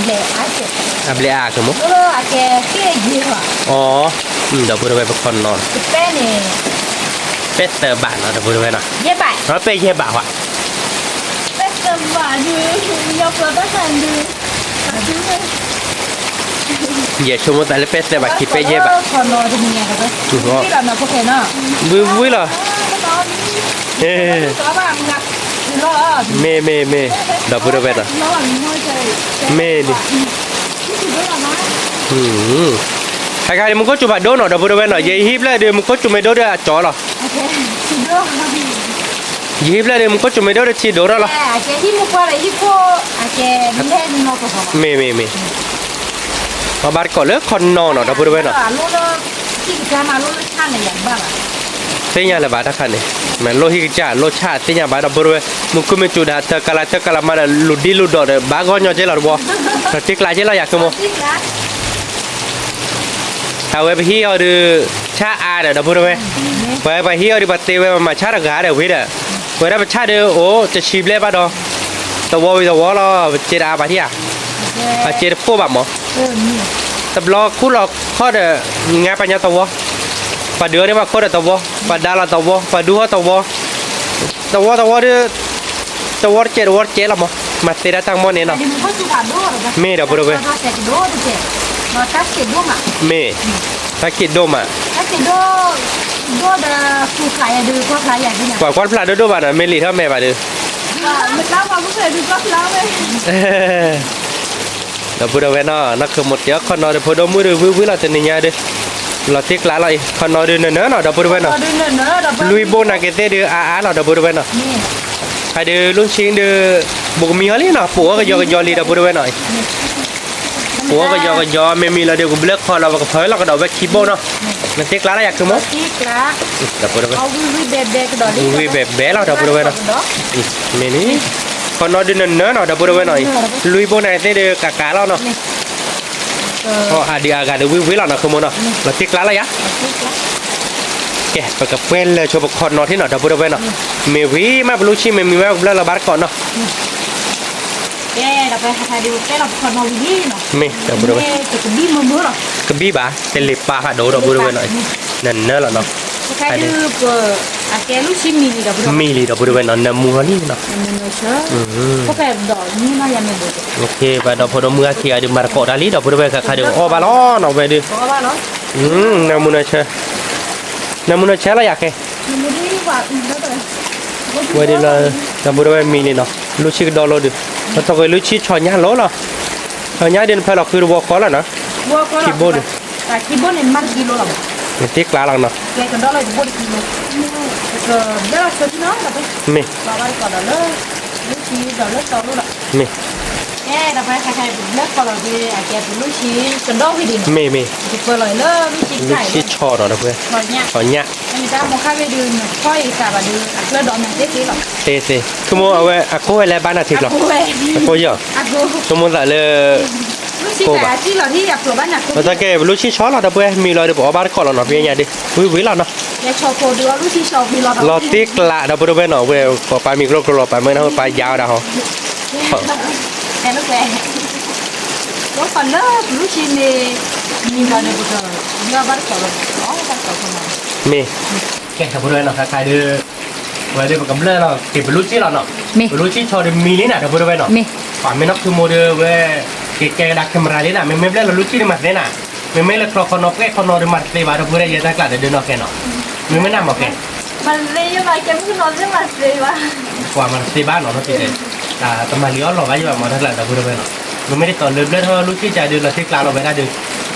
မ့ၢ်, လူၢ်ဆံၣ်လီၤလံ ဒီပုၢ်ဝဲၢ်နီၤ, လူၢ်ဆံၣ်ကဒီး, ကဒီးတကံလိၤ ဒီပုၢ်ဝဲၢ်လီၤလံဒီးတၢ်န့ၣ်, ကဲန့ၣ်ဟး အိၣ်ခ့ အိၣ်ခ့, လီၤတံၢ်ကျါက့လီၤနီၤ, မ့ၢ်, မ့ၢ် မ့ၢ်, အဘျဲၣ်အါကမိၢ်, အီ, ဒီပုၢ်ဝဲၢ် ပခီနီၤ, ပဲၣ်သၢဘးနီၤ ဒီပုၢ်ဝဲၢ်နီၤ, ပဲၣ်ယဲၢ်ဘး, ယဆိကမိၣ်သးလၢပဲၣ်သၢဘးခံ ပဲၣ်ယဲၢ်ဘး, ဝံၤဝံၤလီၤ, မ့ၢ် မ့ၢ် မ့ၢ်, ဒီပုၢ်ဝဲၢ်နီၤ, ခဲခါဒုး မူခိၣ်စူၤမးဒိၣ်နီၤ ဒီပုၢ်ဝဲၢ်နီၤ, ယဟံၣ်ဖျၢၣ်ဒုး မူခိၣ်စူၤမ့ၢ်ဒိၣ်ဒီးအကၠီလီၤ, ယဟံၣ်ဖျၢၣ်ဒုး မူခိၣ်စူၤမ့ၢ်ဒိၣ်ဒီးထံဒိၣ်ထီၣ်လီၤ, မ့ၢ် မ့ၢ် မ့ၢ်, ပဘၣ်တကိးလၢခီနီၤနီၤ ဒီပုၢ်ဝဲၢ်နီၤ, သ့ၣ်ညါလၢၤဘၣ်တၢ်ခါန့ၣ်, မ့ၢ်လိၣ်ဟံၣ်ကစၢ် လိၣ်ဆၣ်သ့ၣ်ညါဘၣ် ဒီပုၢ်ဝဲၢ်, မူခိၣ်မ့ၢ်စူၤဒီး တၢ်ကလးတၢ်ကလးမးဒီး လူၤဒံလူၤဒီးဒီး ဘၣ်ဂီၢ်ညီကဲလီၤတဘိ, ဒီးတံၢ်ကျါကဲလီၤယၤ ခုမိၢ် အဝဲပဟံၣ်အီၤဒီး ဆၣ်အါဒီး ဒီပုၢ်ဝဲၢ်, ပှၤပှၤဟံၣ်အီၤဒီး ပှၤတဲဝဲပမၤဆၣ်တဂၤဒီးဝံၤဒီး, ဝဲ ဝဲဒၣ်ပဆၣ်ဒီးအိၣ်တဆံဘျဲၣ်ဘၣ်ဒီး, သဝီဝံၤသဝီလီၤ, ပစဲးတအါဘၣ်ထံၣ်ဧါ, အစဲးတပိၢ်ဘၣ်မး, တဘျီခူၣ်လီၤခီၣ်ဒီး, ငါပှၤညီသဝီ, ပှၤဒုးအီၣ်န့ၢ်ပှၤခိၣ်ဒီးသဝီ, ပှၤဒါလီၤသဝီ, ပှၤဒူဟီၣ်သဝီ, သဝီသဝီဒီး, သဝီတစဲးသဝီတစဲးလီၤမး, မၤသ့ဒၣ်တၢ်ကမီၣ်န့ၣ်လီၤ. မ့ၢ်ဒီပုၢ်ဒီဝဲၢ်, မ့ၢ်, တၢ်ခံးဒိၣ်မး, ပှၤကွၢ်တဖျးဒိၣ်ဒိၣ်ဘၣ်ဒီး မ့ၢ်လံာ်ထီၣ်မဲာ်ဘၣ်ဒီး, ဒီပုၢ်ဒီဝဲၢ်နီၤ, နီၢ်ခမူတဲအီၣ်ခီနီဒီး ဖိဒိၣ်မုၣ်ဒီးဝံၤဝံၤလီၤ တနံၤညါဒီး, လီၤတံၢ်ကျးလီၤအံၤ ခီနီဒီးနၢၤနၢၤနီၤ ဒီပုၢ်ဒီဝဲၢ်နီၤ, လွံၢ်ဘိနၤက့ၤသ့ၣ်ဒီးအါအါလီၤ ဒီပုၢ်ဒီဝဲၢ်နီၤ, အဒုးလူၢ်ဆံဒီး, ဘူးကမံဟီလံနီၤ ပအိၣ်ကယီကယီလံဒီပုၢ်ဒီဝဲၢ်နီၤ, ပအိၣ်ကယီကယီ မ့မံၤလီၤဒီး ကဘျၢၣ်ခီလီၤ ပကဖၢလီၤကဒီးဝဲခံဘိနီၤ, နတံၢ်ကျးလီၤယၤခမူ, ဒီပုၢ်ဒီဝဲၢ်, ဝံၤဝံၤဘဲဘဲလီၤ ဒီပုၢ်ဒီဝဲၢ်နီၤ, မ့ၢ်လံ, ခီနီဒီးနၢၤနၢၤနီၤ ဒီပုၢ်ဒီဝဲၢ်နီၤ, လွံၢ်ဘိနၤက့ၤသ့ၣ်ဒီးကကးလီၤနီၤ အဒုးအဂၤဒီးဝံၤဝံၤလီၤနီၤ ခမူနီၤ, လီၤတံၢ်ကျးလီၤယၤ, ကဲ ပကပှဲၤလၢာ်ဆိပခီနီထံၣ်နီၤ ဒီပုၢ်ဒီဝဲၢ်နီၤ, မ့ၢ်ဝံၤမးပလူၢ်ဆံမ့မံၤဝဲကဘျၢၣ်လီၤဘၣ်တကိးနီၤ, မ့ၢ် ဒီပုၢ်ဒီဝဲၢ်, ကဘံၣ်ဘၣ် တလ့ၤပာ်ဖးဒိၣ် ဒီပုၢ်ဒီဝဲၢ်နီၤ, နၢၤနၢၤလီၤနီၤ, မံၤလံ ဒီပုၢ်ဒီဝဲၢ်နီၤ နၢမူဟီလံနီၤ, ပှၤဒီဖိဒိၣ်မုၣ်အခံဂၤဒုးမၤတကိးတၢ်လံ ဒီပုၢ်ဒီဝဲၢ် ခါခါဒုးအီၣ်ဘၣ်လီၤနီၤ ဝဲဒုး, နၢမူနၢဆၢ, နၢမူနၢဆၢလီၤယၤခဲ, ဝဲဒုးလီၤ, ဒီပုၢ်ဒီဝဲၢ်မံၤလံနီၤ လူၢ်ဆံကဒီလိာ်ဒုး, ပထီၣ်ကွံာ်လူၢ်ဆံဆီညါလိာ်လီၤ, ဆီညါဒုးနဖၢလီၤဃုတဝီဃီလီၤနီၤ, ခံဘိဒုး, နတံၢ်ကျးလီၤနီၤ, မ့ၢ်, မ့ၢ်, လူၢ်ဆံဆီနီၤ ဒီပုၢ်, ဆီညါ, သ့သ့ ဆိကမိၣ်အဝဲအကိးဝဲလၢဘၣ်နၤထံကျီ, အကိးယီၤ, ဆိကမိၣ်သးလၢ, ကိးဘၣ်, တၢ်ကဲပလူၢ်ဆံဆီလီၤ ဒီပုၢ်ဝဲၢ် မံၤလီၤဒီးပအီၣ်ဘၣ်တကိးလီၤနီၤ ပညါဒုး, ဝံၤဝံၤလီၤနီၤ, လီၤတံၢ်ကျး ဒီပုၢ်ဒီဝဲၢ်နီၤ ဝဲပှၤပာ်မံၤကျိကျိလီၤ ပာ်မၢနၢ်ဟူပာ်ယါဝဲဒၣ်ဟီ, မ့ၢ်, ကဲ ဒီပုၢ်ဒီဝဲၢ်နီၤ ခါခါဒုး, ဝဲဒုးပကဘျၢၣ်လီၤက့ၤပလူၢ်ဆံလီၤနီၤ, ပလူၢ်ဆံဆီဒုးမံၤလံနၤ ဒီပုၢ်ဒီဝဲၢ်နီၤ, ပှၤမ့ၢ်နီၢ်ခူမိၢ်ဒုးဝဲ, က့ၤကဲကဒါ camera လံနၤ မ့မ့ၢ်ဘျၢၣ်လီၤလူၢ်ဆံဒုးမၤသ့နၤ, မ့မ့ၢ်လၢချီခီနီၤပှဲၤခီနီၤဒုးမၤတသ့ဘၣ် ဒီပုၢ်ဒီဝဲၢ် ယဲတၢ်ကျးဒီးဒုးနီၢ်ကဲနီၤ, မ့မ့ၢ်နၤမ့ၢ်ကဲ ပှၤမၤတသ့ဘၣ်နီၤ, တမၤလံအီၣ်လီၤဘၣ်ယဘၣ်မၤတၢ်ကျးဒီပုၢ်ဒီဝဲၢ်နီၤ, မ့မ့ၢ်ဒ်သိးလၢဘျၢၣ်ထီၣ်လူၢ်ဆံကဒါဒုးလီၤတံၢ်ကျးလီၤဝဲဒၣ်ဒုး,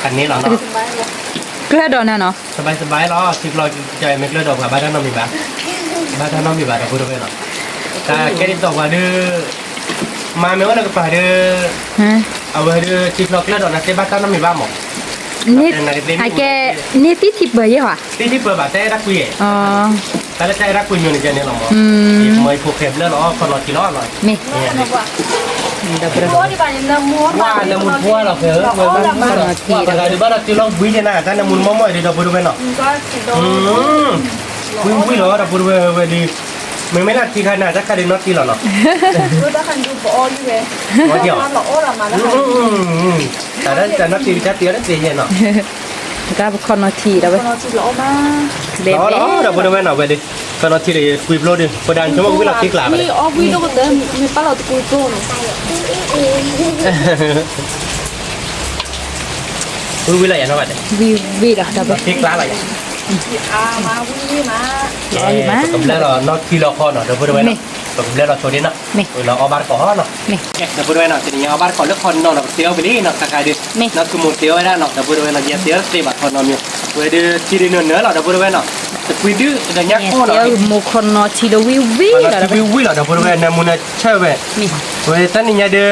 အန့ၣ်လီၤနီၤ, ကျၢၢ်ဒီးနၤနီၤ, စဘဲစဘဲလီၤ ထံကျီကမ့ၢ်ကျၢၢ်ဒီးပှၤဘၣ်တၢ်နီတမံၤဘၣ်, ဘၣ်တၢ်နီတမံၤဘၣ်ဒီပုၢ်ဒီဝဲၢ်နီၤ, တၢ်ကဲဒ်သိးပှၤဒုး, မၤမ့ၢ်အိၣ်လၢကပၤဒုး, အဝဲဒုးထံကျီကျၢၢ်ဒီးနၤသ့ဘၣ်တၢ်နီတမံၤဘၣ်မး, အကဲ, န့ၢ်သံထံပၢၢ်ယဲၢ်ဧါ, သံထံပၢၢ်ဘၣ် တၢ်အဲၣ်တၢ်ကွံ, တၢ်လၢတၢ်အဲၣ်တၢ်ကွံမ့ၢ်န့ၣ်ကဲန့ၣ်လီၤမး, မ့ၢ်ယဖိဃဲဘျၢၣ်လီၤအီၣ်ခီနီၤထံလီၤနီၤ, မ့ၢ်, နၢမူနၢဆၢလီၤဖဲ, ပှၤဂၤဒုးဘၣ်ဒီးတုၤလီၤဝံၤန့ၣ်နၤ တၢ်နၢမူနမီၢ်မီၢ်အံၤဒုးဒီပုၢ်ဒီဝဲၢ်နီၤ, ဝံၤဝံၤလီၤဒီပုၢ်ဒီဝဲၢ်ဝဲဒုး, မ့မ့ၢ်လၢထံခါနၤ တၢ်ခါဒုးနီၢ်ထံလီၤနီၤ, တၢ်နီၢ်ထံတၢ်တ့အီၣ်တသ့ယဲၢ်နီၤ, တၢ်ပခီနီၤထံဒီးဝဲ, လီၤလီၤဒီပုၢ်ဒီဝဲၢ်နီၤဝဲဒုး, ခီနီၤထံဒီးကွံာ်ဖျိဒုး ပဒၣ်ဆိကမိၣ်ဝံၤလီၤထံကျါဘၣ်, ဝံၤဝံၤလီၤယၤနီၤဘၣ်, ထံကျါလီၤယၤ, ပကဘျၢလီၤနီၢ်ထံလီၤခီနီၤ ဒီပုၢ်ဒီဝဲၢ်နီၤ, ပကဘျၢလီၤဆိဒ်နီၤ, လီၤအီၣ်ဘၣ်တကိးနီၤ, ဒီပုၢ်ဒီဝဲၢ်နီၤ တနံၤညါအီၣ်ဘၣ်တကိးလၢခီနီၤနီၤ ပတ့အီၣ်ဝံၤလံနီၤ ခါခါဒုး, နီၢ်ခူမိၢ်တ့အီၣ်ဝဲဒၣ်နီၤ ဒီပုၢ်ဒီဝဲၢ်နီၤ ယတ့အီၣ်တသ့ဘၣ်ခီနီၤမ့ၢ်, ဝဲဒုးထံဒုးနၢၤနၢၤလီၤ ဒီပုၢ်ဒီဝဲၢ်နီၤ, တကွံဒုးတညၣ်ခိၣ်နီၤ, မူခိၣ်နီၤထံဒီးဝံၤဝံၤလီၤဒီး, ဝံၤဝံၤလီၤဒီပုၢ်ဒီဝဲၢ် နၢမူနၢဆၢဝဲ, ဝဲတနံၤညါဒုး,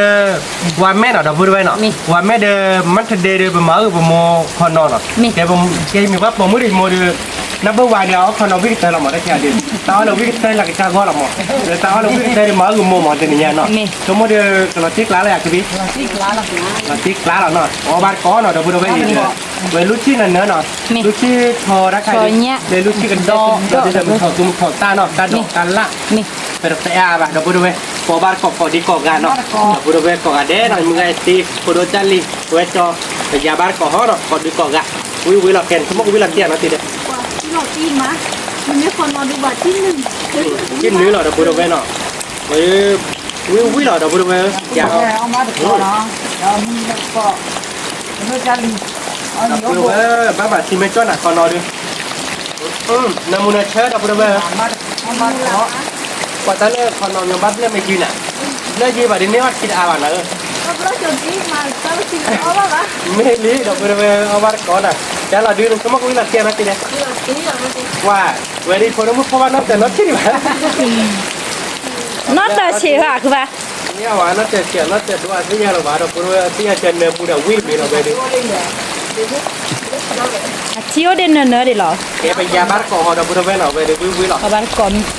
ဝါမဲနီၤ ဒီပုၢ်ဒီဝဲၢ်နီၤ, ဝါမဲဒီး မ့ၢ်တဒဲဒုး ပမၤအုၣ်ပမိၢ်ခီနီၤနီၤ, ကဲမ့ၢ်ပှၤပိာ်မုၣ်ဒုးမိၢ်ဒုး နၢ်ဘၢၣ်ဝါဒီး အီၣ်ခီနီၤဝံၣ်ကတၢၢ်လီၤမး တၢ်ခံဂၤဒီး တၢ်အီၣ်လၢဝံၣ်ကတၢၢ်လၢကစၢ်ဂီၢ်လီၤမး, ဒီးတၢ်အီၣ်လၢဝံၣ်ကတၢၢ်ဒီးမၤအုၣ်ကမိၢ်မး တနံၤညါနီၤ, ဆိကမိၣ်ဒီး ကလီၤတံၢ်ကျါလီၤယၤကဘံ, လီၤတံၢ်ကျါလီၤနီၤ, အီၣ်ဘၣ်တကိးနီၤ ဒီပုၢ်ဒီဝဲၢ်အံၤ, ဝဲလူထံၣ်နၤနၢၤနီၤ, လူထံၣ်ထီတၢ်ခါအံၤ, လၢလူထံၣ်ကဒီး ဒီးမုၢ်ထီၣ်သူမုၢ်ထီၣ်တၢ်နီၤ တၢ်ဒိးတၢ်လၣ်, ပတသ့အါဘၣ် ဒီပုၢ်ဒီဝဲၢ်, ပအီၣ်ဘၣ်တကိးကိးဒံကိးဂၤနီၤ, ဒီပုၢ်ဒီဝဲၢ်ကိးဂၤဒဲးနီၤ မုၢ်ဂၤအံၤသ့ ဖိဒိၣ်ကၢ်လံၤ ဝဲကၠီ ပယၤဘၣ်တကိးဟီနီၤ ကိးဒံကိးဂၤ, ဝံၣ်ဝံၣ်လီၤခဲန့ၣ် ဆိကမိၣ်ကဝံၣ်လီၤတံၢ်နီၤတံၢ်ဒီး တံၢ်နုာ်လီၤ ဒီပုၢ်ဒီဝဲၢ်နီၤ, ဝံၣ်ဝံၣ်လီၤ ဒီပုၢ်ဒီဝဲၢ်, ယၤ, ဒီပုၢ်ဒီဝဲၢ် ဘၣ်မၤထံမ့ၢ်ကၠီၣ်နၤခီနီၤဒုး, နမူနဆၢ ဒီပုၢ်ဒီဝဲၢ်, ပှၤတၢ်လၢခီနီၤ မ့ၢ်ဘၣ်ဘျၢၣ်မ့ၢ်ယုၢ်နၤ, ဘျၢၣ်ယုၢ်ဘၣ်ဒ်န့ၣ်အီၣ်ထံတအါဘၣ်နၤဧၢ, မ့ၢ်လံ ဒီပုၢ်ဒီဝဲၢ် အီၣ်ဘၣ်တကိးနၤ, ကလီၤဒုး ဆိကမိၣ်ကဝံၣ်လီၤတံၢ်နီၤတံၢ်ဒီး, ပှၤ, ဝဲဒၣ်ဖိဒိၣ်မုၣ်ဖိဘၣ်န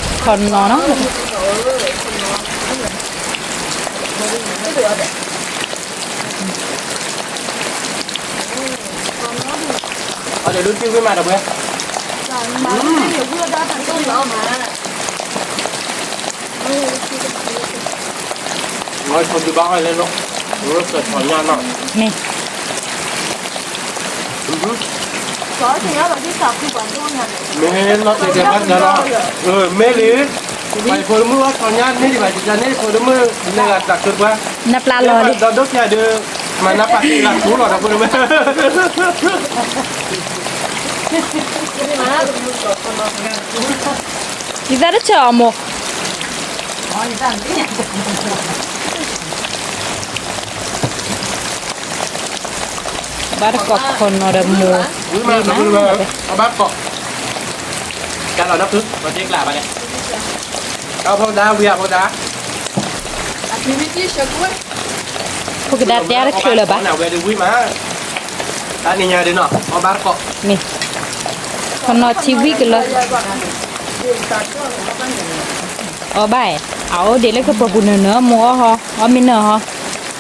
ီၢ်တၢၤနီၢ်ထံၣ်ဒံးဘၣ် နီၢ်တၢၤဆံးဘၣ် ခုဘၣ်, မ့ၢ်ဝဲနီၢ်တၢၤဆံး နီၢ်တၢၤဒိၣ်အသ့ၣ်ညါလီၤဘၣ် ဒီပုၢ်ဒီဝဲၢ် သ့ၣ်ညါဆၢနၢပူၤဒီးဝံၣ်မ့ၤလီၤဝဲဒၣ်, အထံအိၣ်ဒံးနၢၤနၢၤဒံးလီၤ, ကဲပယၤဘၣ်တကိးဟီ ဒီပုၢ်ဒီဝဲၢ်နီၤ ဝဲဒၣ်ဝံၣ်ဝံၣ်လီၤ, အဘၣ်တကိးခီနီၤနီၤ, အီၤဒီးလူထံဝံၣ်မးဒီပုၢ်ဝဲၢ်, ဝဲဆိဒုဘၣ်အီၣ်လဲၣ်လီၤ, ဝဲကထီၣ်ညါနီၤ, မ့ၢ်, မ့ၢ်နီၢ်တဲတဲဘၣ်တၢ်လီၤ, မ့ၢ်လံ, ပှၤဖိဒိၣ်မုၣ်အီၣ်ထီၣ်ညါန့ၢ်ဒံးဘၣ် ယၤန့ၢ်ဖိဒိၣ်မုၣ်လဲၤဂၤတၢ်ကၢပှၤ, နပျၢ်လီၤလံ, ဒီးဒိၣ်ကဒီး, မၤနၢ်ပာ်တ့ၢ်လၢထူလီၤ ဒီပုၢ်ဒီဝဲၢ် ယသးတဆၢအီၤမိၢ်, ဘၣ်တကိးခီနီၤဒီးမိၢ်, ဝံၣ်မး ဒီပုၢ်ဒီဝဲၢ်, အဘၣ်ကိး, ကလီၤနီၢ်ဖု, ပှၤတ့ကျါဘၣ်လဲၣ်, အဖိဒါဝံၤအဖိဒါ ဖိကဒါတဲတချုးလၢၤဘၣ်, ဝဲဒၣ်ဝံၣ်မး, တနံၤညါဒ်နီၤ အီၣ်ဘၣ်တကိး, မ့ၢ်, ခီနီၤထံဝံၣ်ကလၢာ်, အီၣ်ဘၣ်,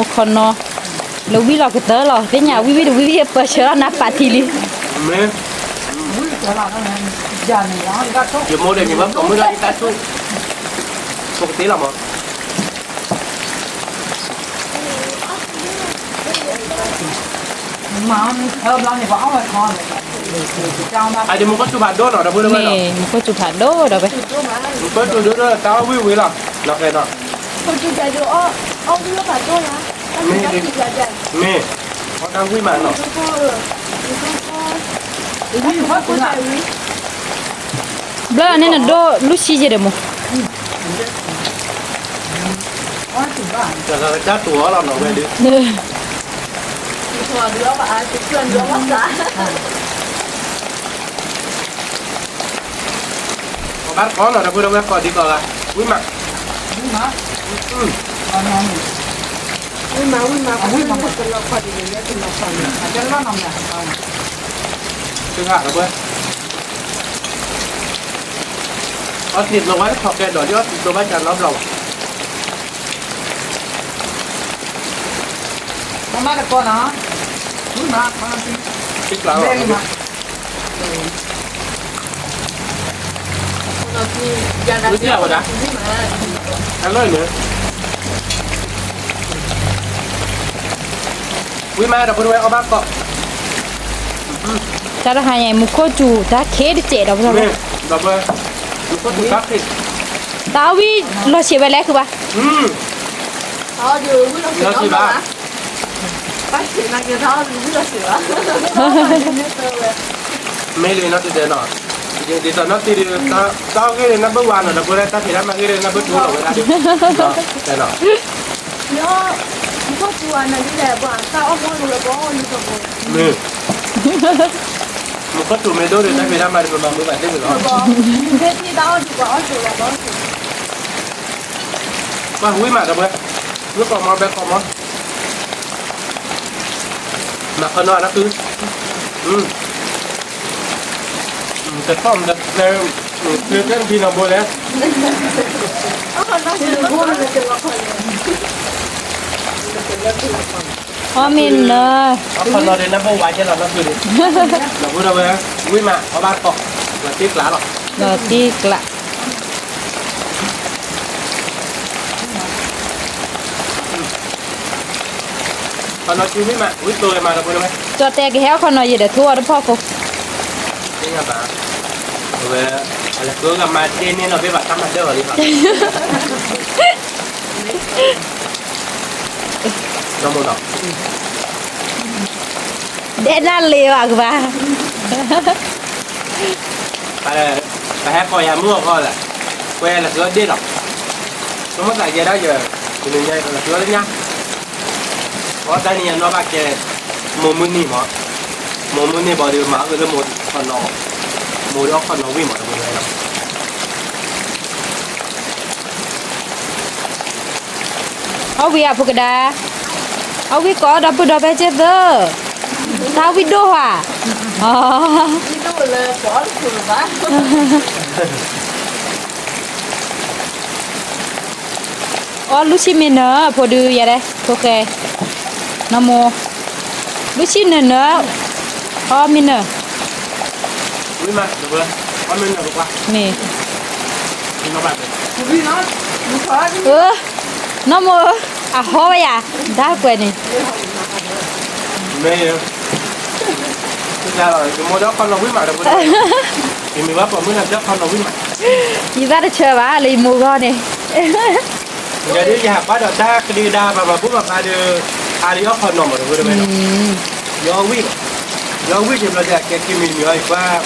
အအိၣ်ဒံးလၢကပီၤပူၤနၢၤနၢၤ မိၢ်အီၣ်ဟီ, အီၣ်မ့ၢ်နၢၤဟီ, တနံၤညါတဲအီၣ်က့ၤမိၢ်ခီနီၤ, လၢဝံၣ်လီၤကတၢၢ်လီၤ သ့ၣ်ညါဝံၣ်ဝံၣ်တဝံၣ်ဝံၣ် ပၢဆှၢအီၣ်နၢ်ပာ်ထံလံ, မ့ၢ် ယမိၢ်ဒီးယမၢ်ပိာ်မုၣ်ဒီးယတၢ်ထူၣ်, ဖိကသ့လီၤမး, အဒံးမူခိၣ်စူၤဖးဒိၣ်နီၤ ဒီပုၢ်ဒီဝဲၢ်နီၤ, မ့ၢ်မူခိၣ်စူၤဖးဒိၣ်ဒီးဝဲ, မူခိၣ်စူၤဒိၣ်ဒီးတၢ်အီၣ်ဝံၣ်ဝံၣ်လီၤ, နီၢ်ကဲနီၤ, မ့ၢ်, မ့ၢ်, အီၣ်တၢ်ဝံၣ်မးနီၤ ဘျၢန့ၣ်နဒိၣ်လူၢ်ဆံယဲၢ်ဒီးမိၢ်, တၢ်တူၢ်အီၣ်လီၤနီၤဝဲဒၣ်, အဘၣ်တကိးနီၤ ဒီပုၢ်ဒီဝဲၢ်ကိးဒံးကိးဂၤ, ဝံၣ်မး, ဝံၣ်မး, ဝံၣ်မး, ဝံၣ်မး, တဂၤဒီပုၢ်ဝဲၢ်, အီၣ်စံးဘျီဝဲထီၣ်ကဲဒီး ဒ်အီၣ်စံးဘျီဘၣ်ကနီဘျီဘၣ်, မၤမးတကိးနီၤ, ဝံၣ်မး, သံကျါလီၤ, ဝံၣ်မး, အလၢန့ၣ်, ဝံၣ်မး ဒီပုၢ်ဒီဝဲၢ် အီၣ်ဘၣ်ကိး, တၢ်တဟါညါ မူခိၣ်စူၤတၢ်ခံးတစဲး ဒီပုၢ်ဒီဝဲၢ်, မူခိၣ်စူၤတၢ်ခံး, တၢ်အီၣ်ဝံၣ်လီၤဆံးဝဲလဲၣ် ဃုဘၣ်, လီၤဆံးဘၣ်, မ့ၢ်လၢနီၢ်တံၤတဲနီၤ, ဒ်သိးနီၢ်တံၤဒီး, တၢ်အီၣ်ဂ့ၢ်န့ၣ် နၢ်ဘၢၣ်ဝါနီၤ ဒီပုၢ်ဒီဝဲၢ် တၢ်ဖံးတၢ်မၤဂ့ၢ်န့ၣ် နၢ်ဘၢၣ်တူၢ်လီၤဝဲဒၣ်ဒီး, တဲနီၤ မ့ၢ်, မူခိၣ်စူၤမ့ၢ်ဒိၣ်ဒီး တၢ်ဖံးတၢ်မၤဒီး ပမၤမုာ်ဘၣ်သ့ၣ်ဝဲလီၤ, ပှၤဝံၣ်မးဒီပုၢ်ဝဲၢ်, မ့ၢ်ကိးမီၤ ဘဲကိးမီၤ, မၤခီနီၤ နၢ်ကု ကသီၣ်မတၤ ဖျဲကဲနဖံနီၤဘိလဲၣ်. အီၣ်မ့ၢ်နၢၤ, အီၣ်ခီနီၤဒီး နဘိဝါကဲလီၤနီၤဖုဒီး, ဒီပုၢ်ဒီဝဲၢ်, ဝံၣ်မး အီၣ်ဘၣ်တကိး, လီၤတံၢ်ကျးလီၤ, လီၤတံၢ်ကျး. ခီနီၤစုဝံၣ်မး ဝံၣ်တိၤဂ့ၤမး ဒီပုၢ်ဒီဝဲၢ်, ကၠီတဲကဟဲအီၣ်ခီနီၤယံၤဒီး ထူအီၤတဖီခိၣ်, သ့ၣ်ညါဘၣ်, အဝဲ, အလဲၤဃုကမၤဒ့န့ၢ်နီၤ ဘ့ၣ်ဘၣ်တၢ်မၤဒၢၣ်လီၤလံဘၣ် နီၢ်မိၢ်နီၤ, ဒဲနၢ်လ့ဘၣ်ကဘၣ်, ပဟဲကိးယၤမုၢ်အဂီၢ်လၢ, ကွဲလဲၤဃုအီၣ်ဒ့ၣ်လီၤ, ဆိကမိၣ်သးယဲဒၣ်ယဲ, တနံၤညါလဲၤဃုအီၣ်လၢညါ, အီၣ်တၢ်နံၤညါနီၢ်ဘၣ်ကဲ, မိၢ်မုၢ်နံၤမး, မိၢ်မုၢ်နံၤဘၣ်ဒီး မၤအၢလၢမိၢ်ခီနီၤ, မိၢ်ဒီးအီၣ်ခီနီၤဝံၣ်မး ဒီပုၢ်ဒီဝဲၢ်နီၤ. အီၣ်ဝံၣ်အဖိကဒါ, အီၣ်ဝံၣ်ကိးဒီပုၢ်ဒီဝဲၢ်ကဲသၢ, တၢ်ဝံၣ်ဒိၣ်ဧါ, အီၣ်လူၢ်ဆံၣ်မ့ၢ်နၢၤ ဖိဒုယဲဒၣ် ဖိဃဲ, နီၢ်မိၢ်, လူၢ်ဆံၣ်နၢၤနၢၤ, အီၣ်မ့ၢ်နၢၤ မ့ၢ်, နီၢ်မိၢ်ဧၢ, အဟီဝဲယၤ, ဒၣ်ကွဲးန့ၣ်, မ့ၢ်, ယမိၢ်ဒီးခီနီၤဝံၣ်မးဒီး, ယမ့ၢ်ဘၣ်ပိာ်မုၣ်ဒီးခီနီၤဝံၣ်မး, ယဘၣ်တဆၢဘၣ်လၢယမိၢ်ဂီၢ်န့ၣ် ယၤဒ်ယဟးကွၢ်ဒီးတၢ်ကဒံကဒါ ပှၤမၤဘူၣ်မၤဘါဒီး, အါလၢယအီၣ်ခီနီၤမး ဒီပုၢ်ဒီဝဲၢ်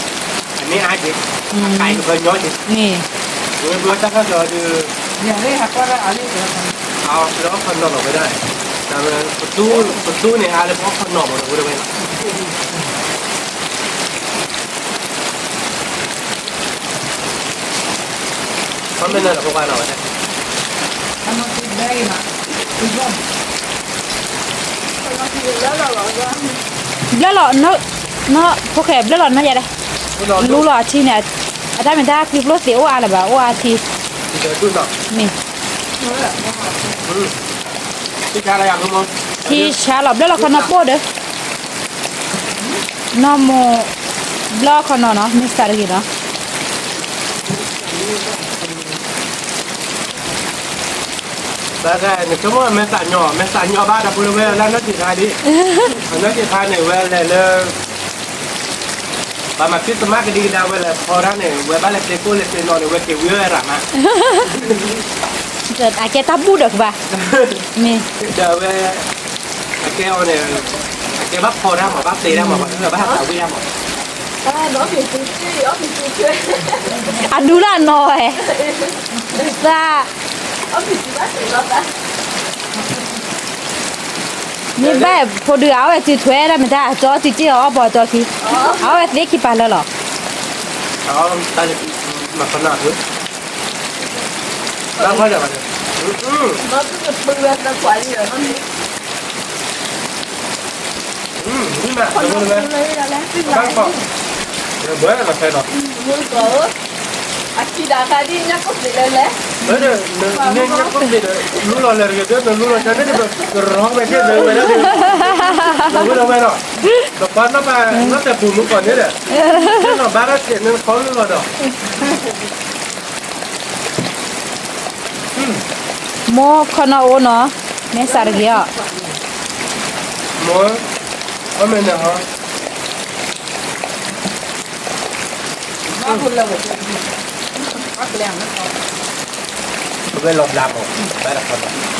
နီၤ, ယအီၣ်ဝံၣ်, ယအီၣ်ဝံၣ်က့ၤဘျီဒီး အကဲက့ၤမံၤမံၤအီၤ ယကွၢ်, အန့ၢ်အါက့ၤ, အကါအံၤကဘၢညီက့ၤ, ဝဲဘျီတၢ်ခီၣ်ကၢၤဒီး, အီၣ်လၢအီၣ်ခီနီၤလီၤဝဲဒၣ်, ပသူန့ၣ် အါလၢပအီၣ်ခီနီၤမး ဒီပုၢ်ဒီဝဲၢ်နီၤ. ဘျၢလီၤ, ဖိဃဲဘျၢလီၤနီၢ်ယၤဒဲး, လူလီၤအထံန့ၣ်, အတၢ်မ့ၢ်တၢ်ဖံဖျိသ့ၣ်အိၣ်အါလၢၤဘၣ် အိၣ်အါထံ, မ့ၢ်, ထံဆါလီၤ ဘျၢလီၤခီနီၤပိၢ်ဒီး နီၢ်မိၢ်, ဘျၢခီနီၤနီၤ မ့ၢ်စးတဂ့ၤနီၤ. နဆိကမိၣ်မဲာ်သးညီ, မဲာ်သးညီဘၣ်ဒီပုၢ်ဒီဝဲၢ်လၢနီၢ်က့ၤခါဒ်, အနီၢ်က့ၤခါန့ၣ် ဝဲလဲၤလၢ, ပှၤမၤဖံးသမါကဒံကဒါဝဲလဲၤဖီတၢ်န့ၣ် ဝဲဘၣ်လဲၤတ့ကိၣ်လဲၤတ့နီၤန့ၣ် ဝဲက့ၤဝံၤဝဲရၤမး, အကဲတၢ်ဘူၣ်ဒီးကဘၣ်, မ့ၢ်, ဒီးဝဲ, အကဲအီၤန့ၣ်, အကဲဘၣ်ဖီတၢ်မး ဘၣ်တ့တၢ်မး ဘၣ်သးဝံၣ်တၢ်မး အဒူလၢအနီၢ်ဝဲ, သး, မ့ၢ်ဘၣ်ဖိဒုးအဝဲတုၤထွဲဒၣ်မတၤ အကၠီတုၤက့ၢ်အီၤအီၣ်ဘီကၠီခံ, အဝဲသ့ခံပာ်လၢလီၤ. အခံဒၣ်ခါဒ်ညၣ်ကိၣ်ပျ့ၤလဲၣ်လဲၣ်, ညၣ်ကိၣ်ပျ့ၤဒီး လူလီၤလဲၤတဂ့ၤ ဒ်နလူလီၤကၢ်န့ၣ်ဒီး ကရီဝဲက့ၤဝဲဒၣ်ဒီး, ဝဲဒၣ်ဝဲဒီး, ဒီးပှၤနီၢ်ပၤနီၢ်တဲာ်ပူၤမူကီၢ်န့ၣ်ဒီး, ဒ်နီၢ်ဘါထီၣ်စဲးန့ၣ်ခီလူလီၤဒီး မိၢ်ခီနီၤအိၣ်နီၤ, မ့ၢ်စးတဂ့ၤအီၤ, မိၢ်, အီၣ်မ့ၢ်နၢၤဟီ, ဝဲလီၤဘျါမး, ဘၣ်တခီနီၤ,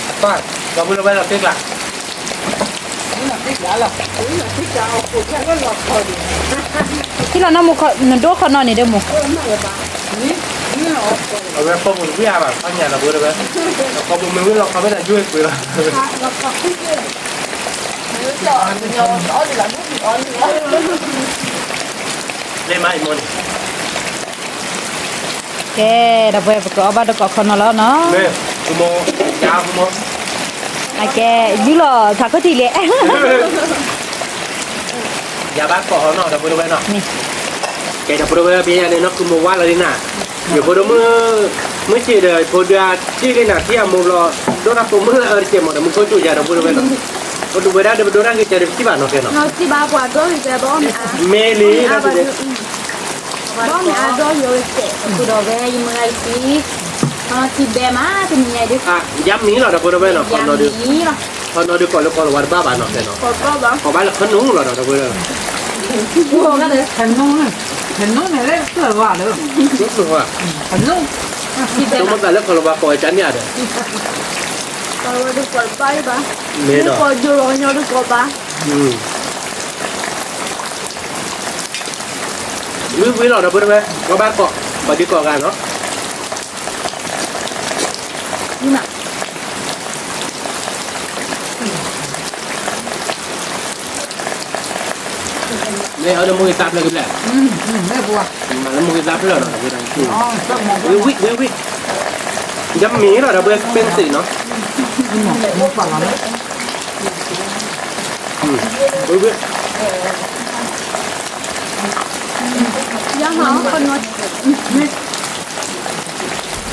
အပၢ်, ဒီပုၢ်ဒီဝဲၢ်လီၤတ့ကျး ထံၣ်လီၤနီၢ်မိၢ် နဒိၣ်ခီနီၤန့ၣ်ဒီးမိၢ်, အဝဲကိးပူၤတဝံၣ်အါဘၣ် ခီညါဒီပုၢ်ဒီဝဲၢ်, ကိးပူၤမ့ၢ်ဝံၣ်လီၤခီမ့ၢ်တၢ်ယိၣ်အံၤကွံာ်လီၤ, လၢမၤအံၤမိၢ်န့ၣ် ကဲ, ဒီပုၢ်ဝဲၢ် ပကအီၣ်ဘၣ်တကိးခီနီၤလီၤနီၤ, အကဲ, ယူၢ်လီၤဖးခိၣ်ထံးလဲၣ်, အ ယၤဘၣ်ကိးအီၤနီၤ ဒီပုၢ်ဝဲၢ်နီၤ, ကဲဒီပုၢ်ဝဲၢ် ပယဲၢ်န့ၣ် နီၢ်ကုမိၢ်ဝါလီၤလံနၤ, ယဖိဒိၣ်မုၣ်, မုၢ်ဆ့ၣ်ဒီး ဖိဒွးထံၣ်လံနၤ ထံၣ်အမိၢ်ဘျီ, ဒိၣ်တၢ်ပိာ်မုၣ်လၢအအၢတကဲးမးဒီး မူခိၣ်စူၤယၤ ဒီပုၢ်ဝဲၢ်နီၤ, ပဒုးဝဲဒၣ်ဒီး ပဒိၣ်တၢ်ဂ့ၤကဲဒီး ပထံၣ်ဘၣ်နီၤ ကဲနီၤ, မ့ၢ်လံ, ဘီမ့ၢ်အါဒီးယိၤဝဲကဲး, ဒီးဝဲယမၤဂၤယသံ, ထံဘဲမး တနံၤညါဒုး, ယမံလီၤ ဒီပုၢ်ဝဲၢ်နီၤ, ခီနီၤဒုး, ခီနီၤဒုး ကိးလၢကိးလၢဝဲတဘၣ်ဘၣ်နီၤ ကဲနီၤ, ကိးဘၣ်လၢခီနီၤလီၤ ဒီပုၢ်ဝဲၢ်, ခီနီၤန့ၣ်လၢကျၢၤဝဲလၢ, ခီနီၤ, တမ့ၢ်သးလၢခီလၢဝဲကိးဝဲကန့ၣ်ဒီး, ကိးဝဲဒုးကိးတဘၣ်ဘၣ်, မ့ၢ်ဒီး, ကိးဒိၣ်လီၤညီဒုးကိးဘၣ် ဝံၤဝံၤလီၤ ဒီပုၢ်ဝဲၢ်, ကဘၣ်ကိး, ကိးဒံကိးဂၤနီၤ, မ့ၢ်အီၤဒီးမူဂ့ၤသးဖျၢၣ်ကဘျဲၣ်, မ့ၢ်လၢမူဂ့ၤသးဖျၢၣ်လီၤ, ဝံၤဝံၤ, ယမံလီၤ ဒ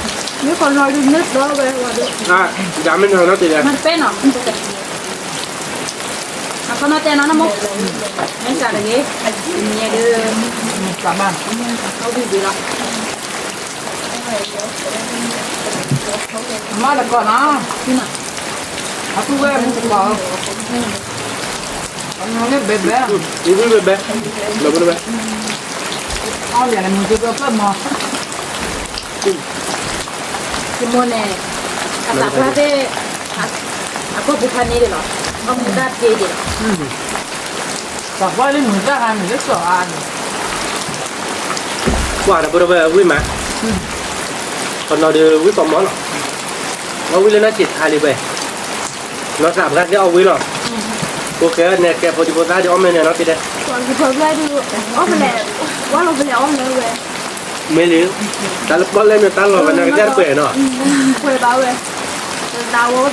ီပုၢ်ဝဲၢ် ပ့ၢ်သ့ၣ်နီၤ, ဝံၤဝံၤ မ့ၢ်ခီနီၤဒုးန့ၣ်ဒီးဝဲ, မ့ၢ်နီၤတဲနီၤ, မ့ၢ်စးတဂ့ၤ, မ့ၢ်ဒုး, မ့ၢ်စးဘၣ်, မ့ၢ်တကိးနီၤ, အပုၢ်ဝဲၢ်မ့ၢ်တကိး, အမ့ၢ်ဘဲဘဲ, ဘဲဘဲ, အီၣ်ယၤန့ၣ်မ့ၢ်တကိးဖျၢၣ်မး ယမိၢ်န့ၣ်, အသးပှၢ်သ့ၣ်, အခိၣ်ပူၤဖးန့ၢ်ဒံးလီၤ, အမူဒါတ့ဒံးလီၤ, သးပှၢ်လၢမူဒါဟါန့ၣ်လၢစီၤအါန့ၣ်, ကွၢ်ဒီပုၢ်ဝဲၢ်ဝံၣ်မး, ခီနီၤဒုးဝံၣ်ကိးမီၤလီၤ, အဝံၣ်လၢနီၢ်က့ၤထါလံဝဲ, နီၢ်သးပှၢ်သ့ၣ်အီၣ်ဝံၣ်လီၤ, ဖိၣ်ဃဲန့ၣ်ကဲဖိဒံဖိသၣ်ဒုးအီၣ်မ့ၢ်န့ၣ်နီၢ်က့ၤဒဲး, အီၣ်ဖဲလဲၣ်, ဝဲလီၤဖဲလဲၣ်အီၣ်လၢဝဲ မ့ၢ်လံ, တၢ်လၢပီၣ်လဲၣ်န့ၣ် တၢ်လီၤဝဲနာ်က့ၤတၢ်တပှဲၤနီၤ, ပှဲၤဘၣ်ဝဲ, တၢ်ဝဲသး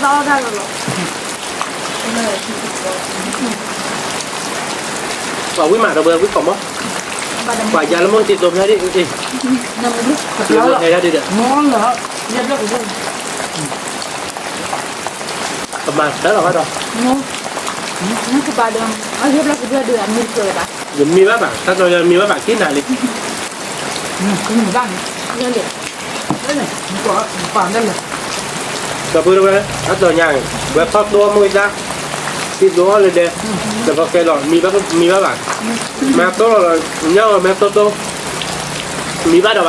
အီၣ်တၢ်လီၤလီၤ, ပှၤဝံၣ်မးဒီးဝဲဝံၣ်ကိးမီၤ, ပှၤယါလၢမိၢ်တံၤသိဖျါဒ်အံၤ, ဟဲဒၣ်ဒ်ဒီး, ပမၤတၢ်လီၤဘၣ်ဒီး, ယမံဘၣ်ဘၣ်, တၢ်တီယမံဘၣ်ဘၣ် က့နၤလံ ဒီပုၢ်ဝဲၢ် အတီၤညါအံၤ ဝဲခီၣ်သိအီၣ်မူဒါ, တံၤသိအီၣ်လၢဒဲး, ဒီးပကဲလီၤ မံဘၣ်ဘၣ်, မၤသိလီၤလီၤ ညၣ်အီၤမ့ၢ်သိသိ, မံဘၣ်ဒီးဘၣ်ဒီး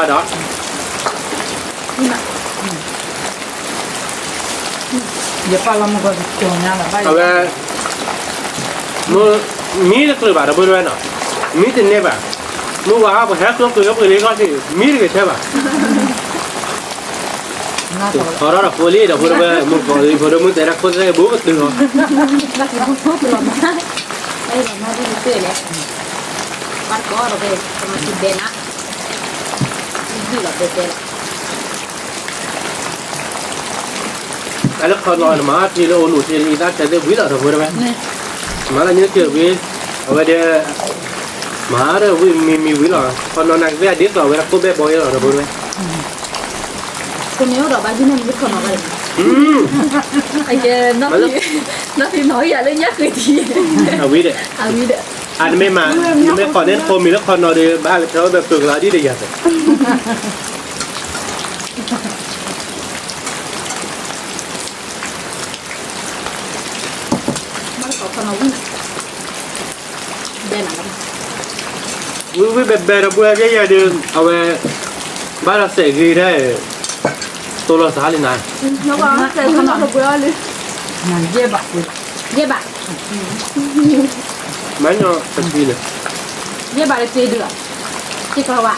အဝဲ, မံတချုးဘၣ် ဒီပုၢ်ဝဲၢ်နီၤ, မံတန့ၢ်ဘၣ်, မုၢ်ဝါဟီၣ်ပဟဲကျိကျ့ၤလၢပှ့ၤလံဂီၢ်ထံး မံတဂ့ၤထဲဘၣ်, ထီထီၣ်ဒီးဖိလံ ဒီပုၢ်ဝဲၢ် မုၢ်ကီၤလံ ဖိဒိၣ်မုၣ်တဲဒၣ်ခိၣ်သ့ၣ်ဘူးကတုၤလီၤ, ဘၣ်တကီၢ်ဒီး ကမၤစံးဘဲနၤ, ဒုၣ်လီၤတဲတဲလီၤ တၢ်လၢခီနီၤန့ၣ် မၤထံလၢအိၣ်နူာ်ထံလံ သၣ်ထဲသ့ၣ်ဝံၤလီၤ ဒီပုၢ်ဝဲၢ်, မၤလၢညါက့ၤဝံၤ, အဝဲဒဲး, မၤဒီးဝံၤမံမံဝံၤလီၤ ခီနီၤနာ်က့ၤသ့ၣ်ဒ်သိးဝဲဒၣ်ကိၣ်ဘဲၣ်ဘီအံၤလီၤ ဒီပုၢ်ဝဲၢ်, ခီနီၤဒီးဘၣ်ယုၢ်န့ၣ်မ့ၢ်ခီနီၤဘၣ်, အကဲ, နီၢ်ဖံမၤယၤလၢညါက့ၤထံ, အဝံၤဒီး, အဝံၤဒီး, အတမ့ၢ်မၤ, နမ့ၢ်ကိးန့ၢ်တဖိမံၤလၢခီနီၤဒီး ဘၣ်ဟးကထၢဝဲဒီးပၢၤကလၤဒ်ဒီးယၤသ့ ဝံၤဝံၤဘဲဘဲဒီပုၢ်ဝဲၢ် ယဲယဲဒုး အဝဲ, ဘၣ်ဒီးစဲးဂ့ၤထဲ, သိလီၤစးလံနၤ, ယဲဘၣ်, ယဲဘၣ်, မ့ၢ်နီၤတထံလၢ, ယဲဘၣ်လၢစ့ဒုး, စ့ကီးဝါ,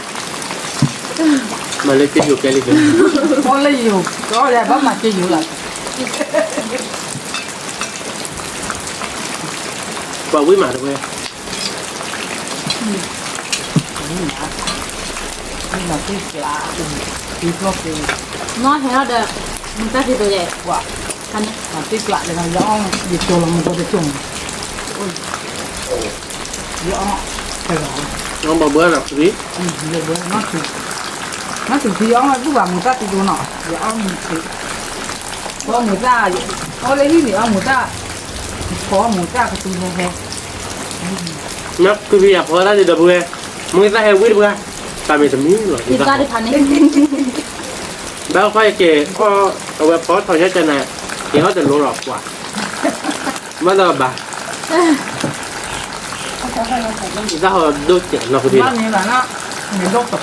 မၤလၢစ့ယိၤကဲလံ, အီၣ်လၢယိၤ, ကီၢ်လၢဘၣ်မၤစ့ယိၤလီၤ ပှၤဝံၣ်မးတဝဲ, နီၢ်ဟဲထီၣ်ဒီး, တၢ်သ့သိးယဲ, ပှၤ, တၢ်သ့ကျးလၢယအီၣ်, ယကၠီလီၤမူကီတကၠိၢ်န့ၣ်, ယအီၣ်, အီၣ်ဘၣ်ဘၣ်နီၤ, နတူၢ်ထံအီၣ်မ့ၢ်ဘူၣ်ဘၣ်မုာ်တၢ်တဒိနီၤ, ယအီၣ်မုာ်ထံ, အီၣ်မုာ်တၢ်, အီၣ်လၢဟံၣ်န့ၣ် အီၣ်မုာ်တၢ်, ဖီအီၣ်မုာ်တၢ်ကတူၢ်ဟဲဟဲ, နတူၢ်ထံယၤဖီတၢ်ဒံးဒီပုၢ်ဝဲၢ်, မ့ၢ်တၢ်ဟဲဝံတပှၢ်, တၢ်မ့ၢ်တမံၤလီၤ, ဘၣ်ခီယကဲ, အဝဲဖီထီၣ်ညါကနၤ, ကဲအီၣ်တလိၤလီၤပှၤ, မ့ၢ်တဘၣ် တၢ်ဟီဒိၣ်စဲးနီၢ်ကဒံ, ဘၣ်မ့ၢ်ဘၣ်နီၤ, မ့ၢ်ဒိၣ်က,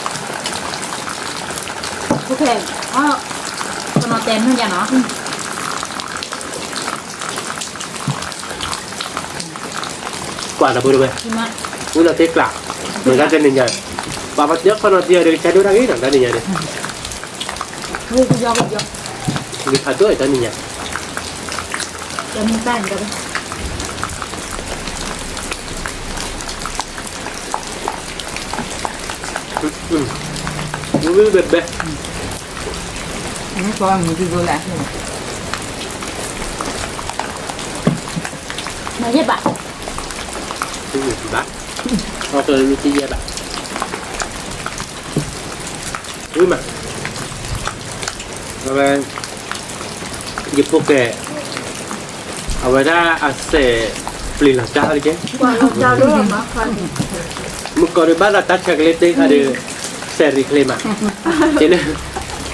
ကနီၤတဲမုၢ်ညါနီၤ, ကွၢ်ဒီပုၢ်ဝဲၢ်, ဝံၤလီၤသ့ကျး, မ့ၢ်တၢ်တနံၤညါ, ပှၤပှၤတဲခီနီၤတံၢ်အီၤဒီး ကဆါဒိၣ်တၢ်ဂ့ၤနီၤ တၢ်နံၤညါန့ၣ်, ဂ့ၤဖးဒိၣ်အံၤတၢ်နံၤညါ ဝံၤဘဲဘဲ, မ့�ၢ်ယဲၢ်ဘး, ဘၣ်, အီၣ်တလၢတယဲၢ်ဘး, ဝံၤမး, အဝဲ ယဖိကဲ, အဝဲဒၣ်အစဲးပျံၤလီၤကၢ်တက့ၢ်, မုၢ်ကီၢ်ဒီးဘၣ်သးတၢ်ဆဲးကလ့တ့ခါဒီး, စဲးရံၤချ့မး, က့လၢ,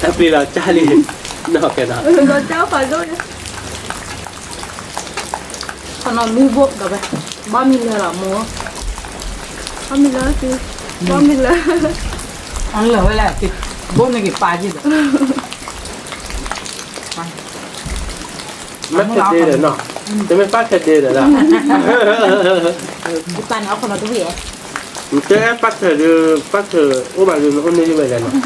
တၢ်ပျံၤလီၤကၢ်လံ, နီၢ်ကဲနီၤ, ခီနီၤမံဘိၣ်ဒီးဝဲ, ဘီမံလၢလီၤမိၢ်, ဘီမံလၢ, ဘီမံလၢ, အလၢာ်ဝဲလဲၣ်, ဘိၣ်န့ၣ်က့ၤပာ်က့ၤဒီး မ့ၢ်ဖဲဒ့ဒီးနီၤ, တမ့ၢ်ပၣ်ဖဲဒ့ဒီးလီၤ, ယပာ်န့ၣ်အီၣ်ခီနီၤတဝံၣ်ဧါ, နတဲပၣ်ဖဲဒ့, ပၣ်ဖဲအိၣ်ဘၣ်ဒ့နအိၣ်န့ၢ်ယဝဲလဲၣ်နီၤ, ဝ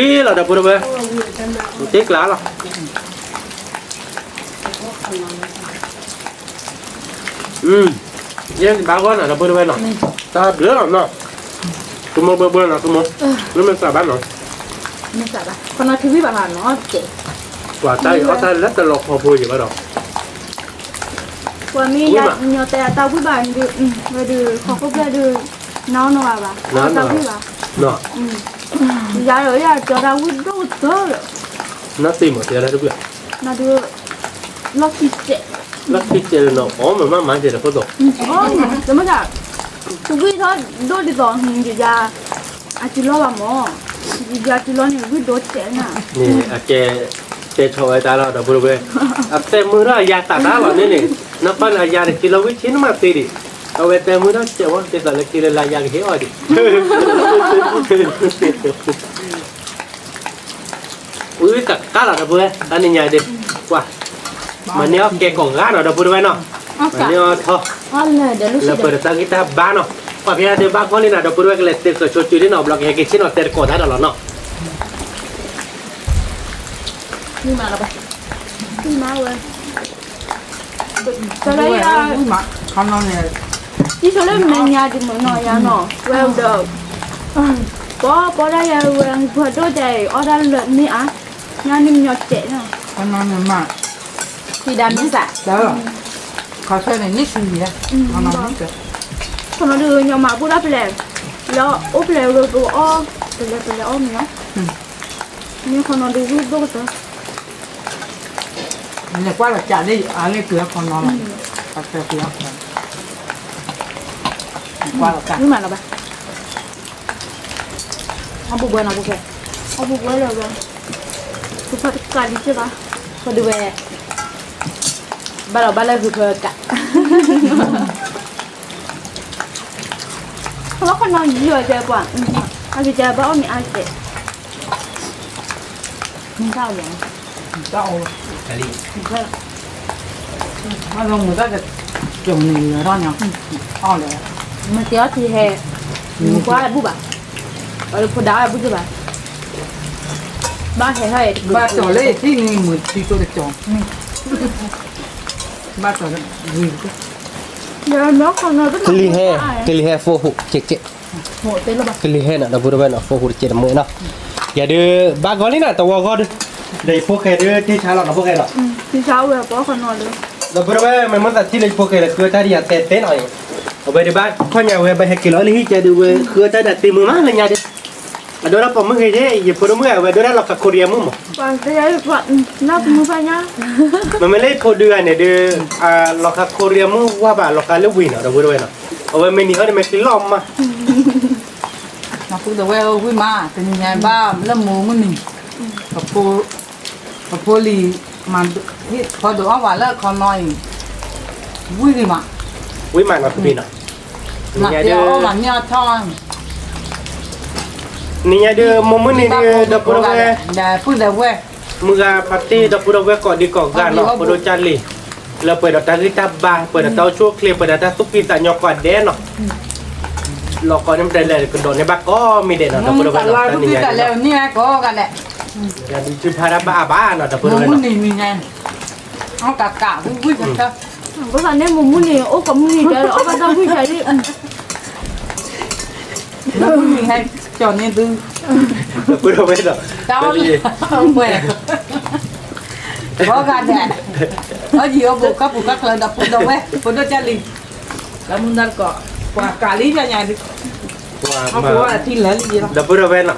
ံၤဝံၤလီၤဒီပုၢ်ဝဲၢ်, နတ့ကျးလီၤ. ယဲဘၣ်ဂီၢ်နၤဒီပုၢ်ဝဲၢ်နီၤ, တၢ်ဘျုးလီၤနီၤ, ကမိၢ်ဘှဲဘှဲနီၤ, ကမိၢ်, လၢမ့ၢ်သးဘၣ်နီၤ, မ့ၢ်သးဘၣ်, ခီနီၤထံဝံၤဘၣ်နီၤ, ပှၤတၢ်အီၣ်တၢ်လၢတလီၤခီဖိယံၤဘၣ်ဒီး ပှၤမ့ၢ်ညီတဲအတၢ်ဝံၣ်ဘၣ်ဒုး, ဝဲဒုး ခီခိၣ်ဖျဲၣ်ဒုး, နအီၣ်နီၢ်ဂၤဘၣ်, တၢ်ဝံၣ်ဘၣ်, ယၤဒီးယကၠီတၢ်ဝံၣ်ဒိၣ်ကတၢၢ်ဒီး, နသ့မးတဲလၢတဘျုး, နဒုး, လီၢ်ခံစဲး, လီၢ်ခံစဲးလၢနီၤ အီၣ်မးမးမးစဲးတခိၣ်သိး, တမ့ၢ်ဒၣ်, တဝံၣ်ထီၣ်ဒိၣ်ဒ်သိးယၤ, အစုလီၢ်ဘၣ်မး, ယၤစုလီၢ်န့ၣ် ဝံၣ်ဒိၣ်စဲးနၤ, န့ၣ်အကဲ, တဲဆီၣ်ဝဲတၢ်လီၤဒီပုၢ်ဝဲၢ်, အသဲမုၢ်ထီၣ်အယၤသးတၢ်လီၤန့ၣ်န့ၣ်, နခီန့ၣ်အယၤတခံလီၤဝံၣ်ဆ့နမးသ့ဒံး, အဝဲသဲမုၢ်ထီၣ်စဲးဝဲ ဒ်သိးလၢခံလၢလၢယၤကဟ့ၣ်အီၤဒံး ဝံၤတကးလီၤဒီပုၢ်ဝဲၢ် တၢ်နံၤညါဒ့, ကွၢ်, မၤန့ၢ်အီၣ်ကဲကိးဂၤနီၤဒီပုၢ်ဝဲၢ်နီၤ, မၤန့ၢ်အီၣ်ထီၣ်, လၢပှဲၤဒီးတၢ်ဂံၢ်တၢ်ဘါနီၤ, ကွၢ်ဖဲဒၣ်ဒုးဘၣ်ဂီၢ်လံနၤဒီပုၢ်ဝဲၢ် ကလဲၤတ့ကဆိကၠူဒ်နီၤ ဘျီကဟဲက့ၤဆ့ၣ်နီၤတဲတကိးတၢ်ဒီးလီၤနီၤ တလၢယၤ, တဆိလၢမဲာ်ညါဒ်မုၢ်နီၤယၤနီၤ ဝဲဒီး, ပီပီဒၣ်ယၤဝဲ ပှၤဒိၣ်တဲအံၤ အီၣ်ဒၣ်လၢန့ၢ်အါ, ညါန့ၣ်မညီတဲာ်နီၤ, ခီဆၢန့ၣ်န့ၣ်ဆူယဲ, ခီနီၤဒုးညီမးဘူၣ်ဒၣ်ပလဲၤ, လၢအိၣ်ပလဲၤဝဲပအီၣ်, ပလဲၤပလဲၤအီၣ်မ့ၢ်နီၤ, မ့ၢ်ခီနီၤဒုးဝံၣ်ဒိၣ်ကတၢၢ် နကွၢ်လီၤကးလၢအါလၢက့ၤခီနီၤလီၤ, ကွၢ်လီၤကး, မ့ၢ်မးလီၤဘၣ်, အဘူးဘွဲနီၤဘူးဘွဲ, အဘူးဘွဲလီၤဘၣ်, သူဖးတကးလံက့ၤဘၣ်, ဖဲဒုးဝဲ, ဘၣ်လီၤဘၣ်လၢသူဖးကး အဝဲခီနီၤယိာ်တဲပှၤ, အကစၢ်ဘၣ်အီၣ်မ့ၢ်အါတဲ, မ့ၢ်တၢ်အီၣ်လီၤ, တၢ်အီၣ်လီၤ, မ့ၢ်တၢ်ကၠီၤန့ၣ်လီၤထီၣ်ညါ, အီၣ်လီၤ, မ့ၢ်တဲအီၣ်ထံဟဲ, မ့ၢ်ကွၢ်ဘူၣ်ဘၣ်, အဖိဒါအီၣ်ဘူၣ်က့ၤဘၣ်, ဘၣ်ဟဲဟဲ, ဘၣ်ကၠီၤလၢထံန့ၣ်မ့ၢ်ထံတိတကၠီၤ, ဘၣ်ကၠီၤ, ကလံၤဟဲ, ကလံၤဟဲဖိဟူးကဲးကဲး, ကလံၤဟဲနီၤ ဒီပုၢ်ဝဲၢ်နီၤ ဖိဟူးတကဲးတမုာ်နီၤ, ယၤဒုး, ဘၣ်ဂီၢ်လံနီၤ တဝီဂီၢ်ဒုး, ဒီးယဖိၣ်ဃဲဒုး တ့ဆါလီၤနီၤ ဖိၣ်ဃဲဒီး, ဒီပုၢ်ဒီဝဲၢ် မ့ၢ်မ့ၢ်သးထံၣ်လၢယဖိၣ်ဃဲဒီး ဃုအတၢ်ဒ်ယၤတဲတဲနီၤအံၤ, အဝဲဒုးဘၣ်ခီၣ်ညါဝဲ ဘၣ်ဟဲက့ၤလီၤလၢဟံၣ်ကဲဒုး ဝဲဃုအတၢ်ဒ်တ့မုာ်မးလၢညါဒုး, အဒိဒၣ်ပိာ်မုၣ်ဂ့ၤဒ် ယဖိဒိၣ်မုၣ်ဂ့ၤ အဝဲဒိဒၣ်လီၤခးခိရံယါမုၣ်မး, မ့မ့ၢ်လၢယဖိဒုးဂၤန့ၣ်ဒုး လီၤခးခိရံယါမုၣ်ဝါဘၣ် လီၤခးလၢဝံၤနီၤ ဒီပုၢ်ဒီဝဲၢ်နီၤ, အဝဲမ့ၢ်နံၤဟီန့ၣ် မ့ၢ်ချံလီၤမး ဒီပုၢ်ဒီဝဲၢ်ဧၢ ဝံၣ်မး တနံၤညါဘၣ်လၢမိၢ်မုၢ်နံၤ, ပဖိလံၤ မၤဟ့ၣ်ဖီဒုးအီၣ်ဝဲလၢအခီနီအံၤ, ဝံၣ်ဂ့ၤမး, ဝံၣ်မးနီၤတဘ့ၣ်နီၤ, မၤဟ့ၣ်အီၣ်မၤမ့ၢ်အီၣ်ထီၣ်, နံၤညါဒုး မိၢ်မုၢ်နံၤဒုး ဒီပုၢ်ဒီဝဲၢ်, ဒီပုၢ်ဒီဝဲၢ် မုၢ်ဂၤဖါတ့ၢ် ဒီပုၢ်ဒီဝဲၢ်ကိးဒံကိးဂၤနီၤ ဖိဒိၣ်ကၢ်လံၤ, လၢပှဲၤဒီးတၢ်ဂံၢ်တၢ်ဘါ ပှဲၤဒီးတၢ်အိၣ်ဆူၣ်အိၣ်ချ့ ပှဲၤဒီးတၢ်သူၣ်ဖှံသးညီကိးဂၤဒဲးနီၤ, လီၤကီန့ၣ်ပတဲလဲၣ် ကဒိးန့ၢ်ဘၣ်ကိးမံၤဒဲးနီၤ ဒီပုၢ်ဒီဝဲၢ်နီၤ, တၢ်နံၤညါန့ၣ်နီၤ, ဒုးထုးဖးဒၣ်ဘၣ်အါဘၣ်နီၤ ဒီပုၢ်ဒီဝဲၢ်နီၤ, အီၣ်ကးကးဝံၣ်ဝံၣ်ကးကး, ဘၣ်သးန့ၣ်မိၢ်မုၢ်နံၤ အိၣ်ကိးမုၢ်နံၤဒဲး အီၣ်ဘၣ်တၢ်ဝံၣ်ကးလံ မုၢ်နံၤဟဲကၠီၤန့ၢ်သု, ဒီပုၢ်ဒီဝဲၢ်နီၤ, တၢ်အီၣ်လၢဝဲ, အီၣ်ဂၤဒဲး, အီၣ်ယံၤအီၣ်ဘူး ကီၢ်ပူၤကီၢ်ချၢဒီးပူၤဒီးဝဲၢ် ဖိဒိၣ်ကၢ်လံၤ, လၢမုၢ်နၤတကိး ပှၤကးလံတၢ်ညါဒုး, ပှၤမၤလံယဲလီၤ ဒီပုၢ်ဒီဝဲၢ်နီၤ,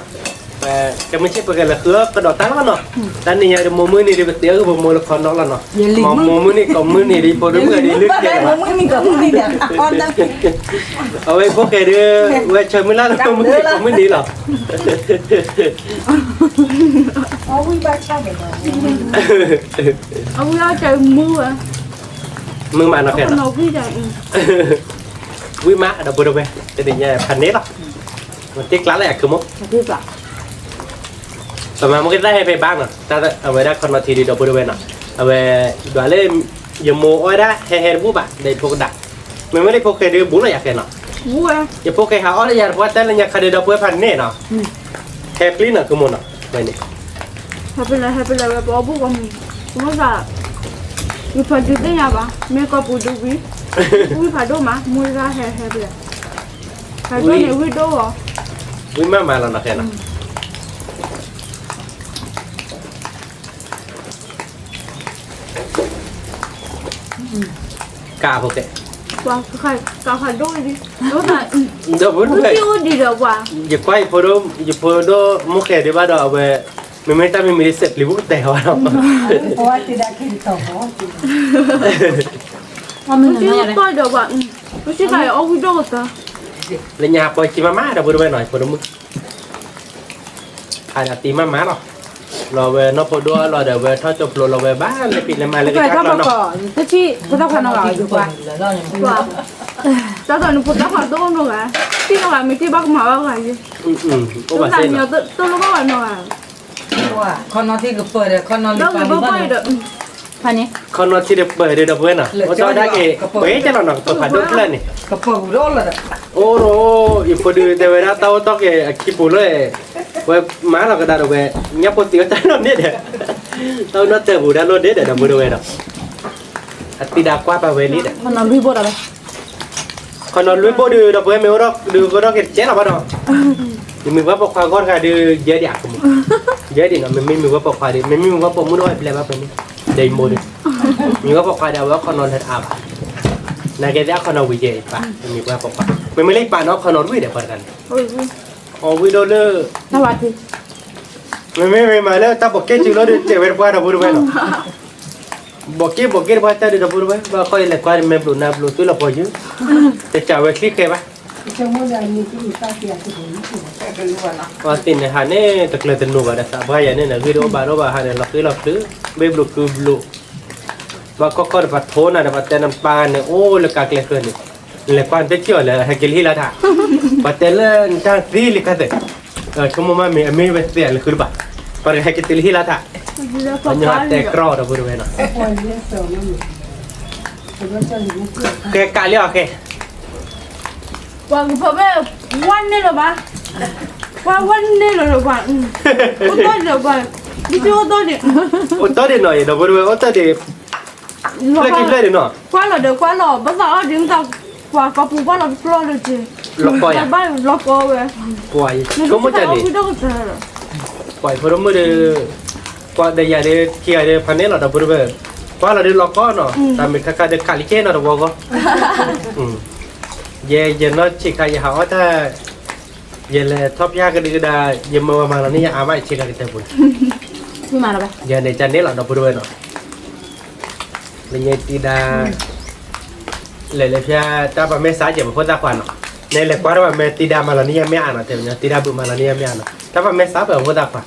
ကမုၢ်ဆ့ၣ်ပကလဲၤဃုကဒီးတၢ်လီၤနီၤ, တၢ်နံၤညါဒုး မိၢ်မုၢ်နံၤဒုး ပသ့အဂ့ၢ်ပမိၢ်လၢခီနီလီၤနီၤ, မိၢ်မုၢ်နံၤကိးမုၢ်နံၤဒုး ဖိဒိၣ်မုၣ်ဒုး လၢကဲလီၤ အဝဲဖိၣ်ဃဲဒုး ဝဲဆၢမုၢ်လၢ်လၢမုၢ်နံၤကိးမုၢ်နံၤလီၤ, အဝဲမုၢ်ဝဲ, မုၢ်မးနီၤခဲနီၤ, ဝံၣ်မး ဒီပုၢ်ဒီဝဲၢ် တနံၤညါဖးန့ၣ်လီၤ, တ့ကျးလၢအခုမိၢ်, ပမၤမ့ၢ်ကသၣ်ဟဲဖဲဘၣ်နီၤ, အဝဲဒၣ်ခီနီထံဒုး ဒီပုၢ်ဒီဝဲၢ်နီၤ, အဝဲ ဒွးလၢ ယမိၢ်အီၣ်ဝဲဒၣ်ဟဲဟဲတဘူၣ်ဘၣ် ဒီးယဖိကဒး, မ့မ့ၢ်လၢယဖိၣ်ဃဲဒုး ဘူးလီၤယၤခဲနီၤ, ယဖိၣ်ဃဲဟးအီၣ်လၢယၤတပှၢ်တၢၢ်လၢညါခါဒုး ဒီပုၢ်ဝဲၢ်ဖးန့ၣ်နီၤ, ဟဲပျံၤနီၤ ခုမိၢ်နီၤ, ဝဲန့ၣ် ဟဲပလဲၤ ဟဲပလဲၤဝဲ ပအီၣ်ဘူၣ်ကီမုၢ်, မ့ၢ်သး ယဖးဒုးသ့ၣ်ညါဘၣ် မ့ၢ်ကီၢ်ပူၤဒုးဝံၤ, ဝံၣ်ဖးဒိၣ်မး မုၢ်တဂၤဟဲ ဟဲပလဲၤ, ဖးဒိၣ်န့ၣ်ဝံၣ်ဒိၣ်အီၤ, ဝံၣ်မးမးလီၤနီၤခဲနီၤ, ကးဖိၣ်ဃဲ, ကးဖးဒိၣ်ဒံး, ယကွၢ်ယဖိဒိၣ်မုၣ်ဃဲဒုးဘၣ်ဒီး အဝဲ မ့မ့ၢ်တၢ်မံမံၤဒ်စဲးပျံၤဘူးကတဲာ်ဝဲလီၤ, လၢညါပှၤက့ၤမးမးဒီး ဖိဒိၣ်မုၣ် ဖးဒၣ်တံၤမးမးလီၤ, လီၤဝဲနီၢ်ဖိဒိၣ်လီၤဒီး ဝဲထီၣ်ကၠိဖျိလီၤဝဲဘၣ်လၢဖံးလၢမၤလၢကစၢ်ကျီနီၤ, တၢ်သးနဖိသၣ်ဖးဒိၣ်နီၤဂၤ, တံၤနီၤဂၤ မ့ၢ်တံၤဘၣ်ကမၤဘၣ်ဂၤ, အိၣ်ဘၣ်စ့ၢ်နီၤ, တလိၣ်ဘၣ်ဝဲနီၤဂၤ, ခီနီထံကပၢၤဒီး ခီနီလံၤပာ်လံၤဘၣ်ဒီး ခီနီထံတပၢၤဒီး ဒီပုၢ်ဝဲၢ်နီၤ, အိၣ်ဒီးကပၢၤကဲလီၤနီၤ ကပၢၤဖးဒိၣ်ဖျၢၣ်န့ၣ်, အိၣ်ဒီး ယဖိဒုးတဲဝဲဒၣ်တၢ်အိၣ်တီၢ်က့ၤအခံပူၤလၢ ဝဲမၤလီၤကဒါဒီးဝဲ ညၣ်ဖိသံအီၣ်တၢ်လီၤန့ၣ်ဒီး တၢ်အိၣ်နီၢ်တၢ်ပူၤဒၣ်လိၣ်ဒ့ဒီး ဒီပုၢ်ဝဲၢ်ဒီး အသံဒၣ်ကွၢ်ပာ်ဝဲလံဒီး ခီနီလွံၢ်ဘိဒီး ခီနီလွံၢ်ဘိဒီးကတဲလီၤဘၣ်ဒီး ယမ့ၢ်ဝဲပိာ်ခွါဂီၢ်တဂၤဒီး ယဲဒံးအကမူ ယဲဒံးနီၤ မ့မ့ၢ်မ့ၢ်ဝဲပိာ်ခွါဒီး မ့မ့ၢ်မ့ၢ်ဝဲပိာ်မုၣ်ဒီး ပျဲဘၣ်ပှဲၤန့ၣ် ဒီးယမိၢ်ဒီး မ့ၢ်ဝဲပိာ်ခွါဒီး အဝဲခီနီလၢတအါဘၣ် နာ်က့သ့ၣ်အခီနီဝံၤယဲအံၤပၢ် မ့ၢ်ဝဲပိာ်ခွါ မ့မ့ၢ်လၢယပၢ်နီၤခီနီလွံၢ်ဒီးပှၤတဂၤန့ၣ် အဝံၤဒီးလၢ မ့မ့ၢ်မ့ၢ်မၤလၢတၢ်ဘီးက့ၣ်စုလီၤဒီး တဲဝဲတပှၢ်ဒီပုၢ်ဝဲၢ်နီၤ ဘီးက့ၣ်ဘီးက့ၣ်တပှၢ်တၢ်ဒီးဒီပုၢ်ဝဲၢ် ဘၣ်ခီယလဲၤကွၢ်မဲာ်ဘျိးနါဘျိးသွံၣ်လီၤပှီၤယုၢ် တစံးဝဲချံခဲဘၣ် ပှၤသ့ၣ်န့ၣ်ဟးန့ၣ် တကျၢၤတနိးဘၣ်ဒီးသးပှၢ်ယၤန့ၣ် ဂ့ၢ်တအိၣ်ဘၣ်တအိၣ်ဘၣ်ဟးန့ၣ် လီၤဃံလီၤဖျုး ဘ့ၣ်ဘျိးကုဘျိး ဘၣ်ခီခီဒီးပှၤထိနၤဒီး ပှၤတဲနပၢ်န့ၣ် အိၣ်လၢကါကျဲဃၢၤန့ၣ် လဲၤကွၢ်နတထံၣ်အီၤလၢဟဲက့ၤလၢဟံၣ်လၢထး ပှၤတဲလၢနတၢ်သံလံကါသ့ၣ် ဆိကမိၣ်မးမ့ၢ်အမ့ၢ်ဝဲသ့ၣ်လၢဃုတဘၣ် ပှၤတဂၤဟဲက့ၤတုၤလၢဟံၣ်လၢထး ပှၤညီတဲကြီဒီပုၢ်ဝဲၢ်နီၤ ကဲကးလံအီၤကဲ ပှၤကဖၢမ့ၢ် ဝါန့ၢ်လၢၤဘၣ်, ပှၤဝါန့ၢ်လၢၤလၢၤပှၤ, အိၣ်တ့ၢ်လၢၤပှၤ, ဒ်သိးအိၣ်တ့ၢ်န့ၣ်, အိၣ်တ့ၢ်န့ၣ်နီၤ ယဒီပုၢ်ဝဲၢ် အိၣ်တ့ၢ်န့ၣ်, ဖျၢၣ်ခံဖျၢၣ်န့ၣ်နီၤ, ကွၢ်လီၤဒီးကွၢ်လီၤ ဘၣ်သးအီၣ်ဒ်မ့ၢ်သး ပှၤကီၢ်ပူၤကွၢ်လီၤတဖျၢၣ်လၢၤက့ၤ, လီၤကီယၤ, ဘၣ်လီၤကီဝဲ, ပှၤဆိကမိၣ်တၢ်န့ၣ်, ပှၤဖိဒိၣ်မုၣ်ဒီး, ကွၢ်ဒီးယၤဒီး ခံဂၤဒီး ဖးန့ၣ်လီၤ ဒီပုၢ်ဝဲၢ်, ကွၢ်လီၤဒီးလီၤကီနီၤ, တၢ်မ့ၢ်ခါခါဒီး ခးလံကဲနီၤ တဝီဂီၢ်, ယဲယနီၢ်ဆံးခါ ယဟးအီၣ်တၢ်, ယလဲၤထီၣ်ဖၠၣ်ကဒုကဒါ, ယမၢပှၤမၤလီၤန့ၢ်ယၤအါဘၣ် ယဆ့ကၤကတၢၢ်ပူၤန့ၣ်, ယန့ၣ် တၢ်န့ၣ်လီၤ ဒီပုၢ်ဝဲၢ်နီၤ, လၢညါတံဒါ လဲၤလၢဖၠၣ် တၢ်ပာ်မဲာ်ဆါကဲး ပဖိသၣ်ခွါနီၤ, နလဲၤကွၢ်တၢ်ပာ်မဲာ် တံဒါမၤလီၤန့ၢ်ယၤမ့ၢ်အါနီၤ, တဲဝဲ တံဒါဘုးမၤလီၤန့ၢ်ယၤမ့ၢ်အါနီၤ, တၢ်ပာ်မဲာ်ဆါပှဲၤ ပဖိသၣ်ခွါ,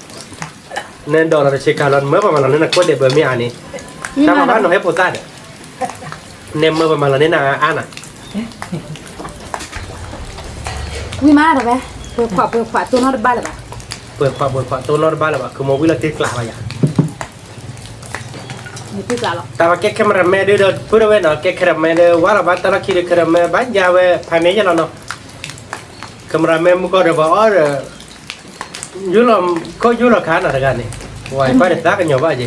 နဒိးလီၤတဆ့ကၤလီၤ နမၢပှၤမၤလီၤန့ၢ်နၤ ကိးဒဲးဘၢမ့ၢ်အါန့ၣ်, တၢ်ပာ်ဘၣ်နီၤ ဟဲဖိသၣ်ဒီး, နမၢပှၤမၤလီၤန့ၢ်နၤအါနီၤ ဝံၣ်မးဒီးဝဲ, ပှဲၤခွးပှဲၤခွးတိၢ်နီၣ်တဘၣ်လၢၤဘၣ်, ပှဲၤခွးပှဲၤခွးတိၢ်နီၣ်တဘၣ်လၢၤဘၣ် ကမီၤဝံၣ်လီၤတံၢ်ကျးဘၣ်ယၤ, တံၢ်ကျးလီၤ တၢ်ပာ်ကဲ cameraman ဒုးဒီး ပုၢ်ဝဲၢ်နီၤ ကဲ cameraman ဒီး ဝါလီၤဘၣ်တၢ်လီၢ်ခံဒီး cameraman ဘၣ်ယါဝဲ ဖးန့ၣ်ယဲလီၤနီၤ, cameraman မုၢ်ကီၢ်ဒီးပှၤအီၣ်ဒီး ယူၢ်လီၤခိၣ်ယူၢ်လီၤခါနီၤတဂၤန့ၣ်, ဝဲကွၢ်ဒီးသးကညီၤဘၣ်ယဲ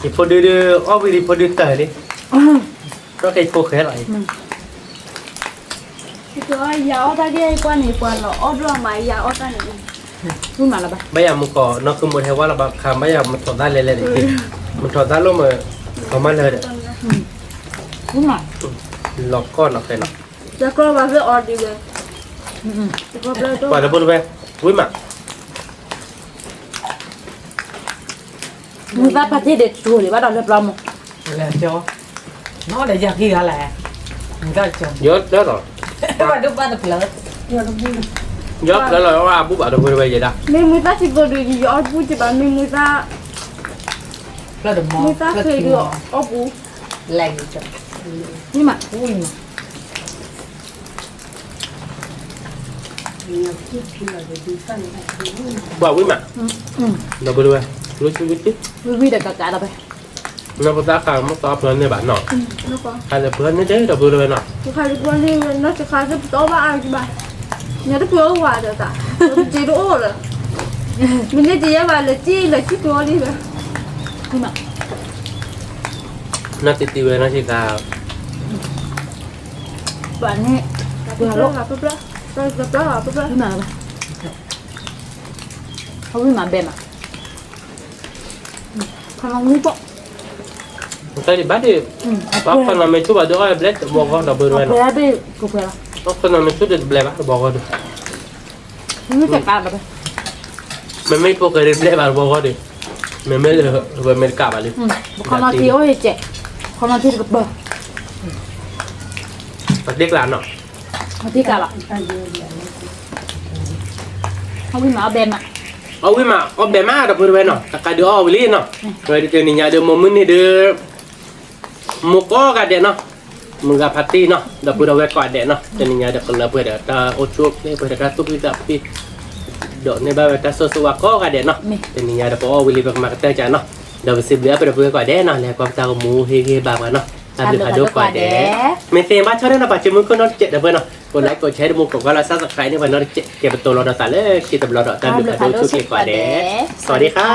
ယဖိဒုဒုး အီၣ်ဝံၤဒီးဖိဒုတၢၢ်လံ, ဒီးကဲယဖိဃဲလီၤအံၤ, ယၤအီၣ်တၢ်ကဲကွၢ်န့ၣ် ပှၤလီၤအီၣ်ဘျီမး ယၤအီၣ်တၢ်န့ၣ်, ဘၣ်ယၤမုၢ်ကီၢ် နီၢ်ဃုမိၢ်တဟဲဝါလီၤဘၣ်ခါ ဘၣ်ယၤမုၢ်ထီၣ်သၣ်လဲၤလဲၤန့ၣ်, မုၢ်ထီၣ်သၣ်လိၣ်မး, ပှၤမၢလၢဒီး, လီၤကီၢ်နီၤဃဲနီၤ, ပှၤလၢဖိတဝဲ, ဝံၣ်မး မုၢ်သၣ်ဖးထံၣ်ဒီး တထူၣ်လံဘၣ်ဒီးလၢပျီမး, ယီၢ်တၢ်လီၤ, ယီၢ်ဖျၢၣ်လီၤ အဘူၣ်ဘၣ်ဒီးဖိတဝဲယဲဒၣ်, မ့ၢ်မုၢ်သၣ်ထံဖိဒုး ယီၢ်ဘူၣ်ကဘၣ် မ့ၢ်မုၢ်သၣ်, မုၢ်သၣ်ဃ့ဒုး အီၣ်ဘူၣ်, မ့ၢ်မး ပှၤဝံၣ်မး, ဒီပုၢ်ဝဲၢ်, ဝံၣ်ဝံၣ်ဒီးကးကးဒီးဖဲ, နီၢ်ဖိသၣ်ဃးမ့ၢ်သီဖျၢၣ်န့ၢ်ဘၣ်နီၤ, ဃးလၢဖျၢၣ်န့ၢ်တဲဒီပုၢ်ဝဲၢ်နီၤ, တခါတဖျၢၣ်န့ၢ်ဝဲ နီၢ်တခါသပတီၢ်ဘၣ်အါကဘၣ်, ညီတဖျၢၣ်အိၣ်ဝဲဒီးသး, တက့တအိၣ်လၢၤ, မ့ၢ်န့ၢ်တယဲၢ်ဘၣ်လၢကံၣ်လၢကံၣ်ကျိလံဝဲ, နီၢ်တံၤတံၤဝဲနီၢ်ဆံးခါ, ပှၤန့ၣ်, ပှၤလီၤ, အဝံၣ်မးဘဲမး, ခီနီမ့ၢ်ပိၢ်, တၢ်ဒံးဘၣ်ဒံး, ပှၤခီနီမ့ၢ်ဆူၣ်ဘၣ်ဒုးအီၣ်ဘျဲၣ် တဘီဂီၢ်ဒီပုၢ်ဝဲၢ်နီၤ, ပှၤခီနီမ့ၢ်ဆူၣ်ဒီးတဘျဲၣ်ဘၣ်တဘီဂီၢ်ဒီး, မ့မ့ၢ်ဖိဃဲဒီးဘျဲၣ်ဘၣ်တဘီဂီၢ်ဒီး, မ့မ့ၢ်လၢဝဲမ့ၢ်တကးဘၣ်လံ, ခီနီထံအိၣ်ယကဲး, ခီနီထံတကပၢၢ်, ပတ့ကျးနီၤ, ပတ့ကျးလီၤ, အဝံၣ်မးအီၣ်ဘဲမး, အဝံၣ်မးအီၣ်ဘဲမးဒီပုၢ်ဝဲၢ်နီၤ, တကးဒုးအီၣ်ဝံၤလံနီၤ, ဝဲဒုးတနံၤညါဒီး မိၢ်မုၢ်နံၤဒီး မုၢ်ကိးဂၤဒဲးနီၤ, မုၢ်ဂၤဖးတံၢ်နီၤ ဒီပုၢ်ဒီဝဲၢ်ကိးဂၤဒဲးနီၤ, တနံၤညါဒီးကလၢပှဲၤဒီးတၢ်အိၣ်ဆူၣ်အိၣ်ချ့ ပှဲၤဒီးတၢ်သူၣ်ဖှံသးဖှံ, ဒိးန့ၢ်ဘၣ်ဝဲတၢ်ဆိၣ်ဂ့ၤဆိၣ်ဝါကိးဂၤဒဲးနီၤ, တနံၤညါဒီးပအီၣ်ဝံၤလံ ပကမၤကတၢၢ်ကနီၤ, ဒီးပစံးဘျုးအါဖဲဒီပုၢ်ဝဲၢ်ကိးဂၤဒဲးနီၤ, လဲၤကွၢ်ပတၢ်ဂီၤမူဟ့ၣ်ဂံၢ်ဟ့ၣ်ဘါပှၤနီၤ, တၢ်ဘျုးဖးဒိၣ်ကိးဂၤဒဲး, မ့ၢ်သ့ဘၣ်ဆီန့ၣ်နီၤ ပာ်စၢၤမုၢ်ခိၣ်နီတစဲးဒီပုၢ်ဝဲၢ်နီၤ, ကိးlikeကိးshareဒီးမူကိးကွၢ်လီၤ subscribe န့ၢ်ပှၤနီတစဲး, ကဲပတိၤလီၤဒီးသးလၢခံတဘျီဒီး တၢ်ဘျုးဖးဒိၣ်ဆိၣ်ဂ့ၤကိးဂၤဒဲး, စဝၤဒံခါ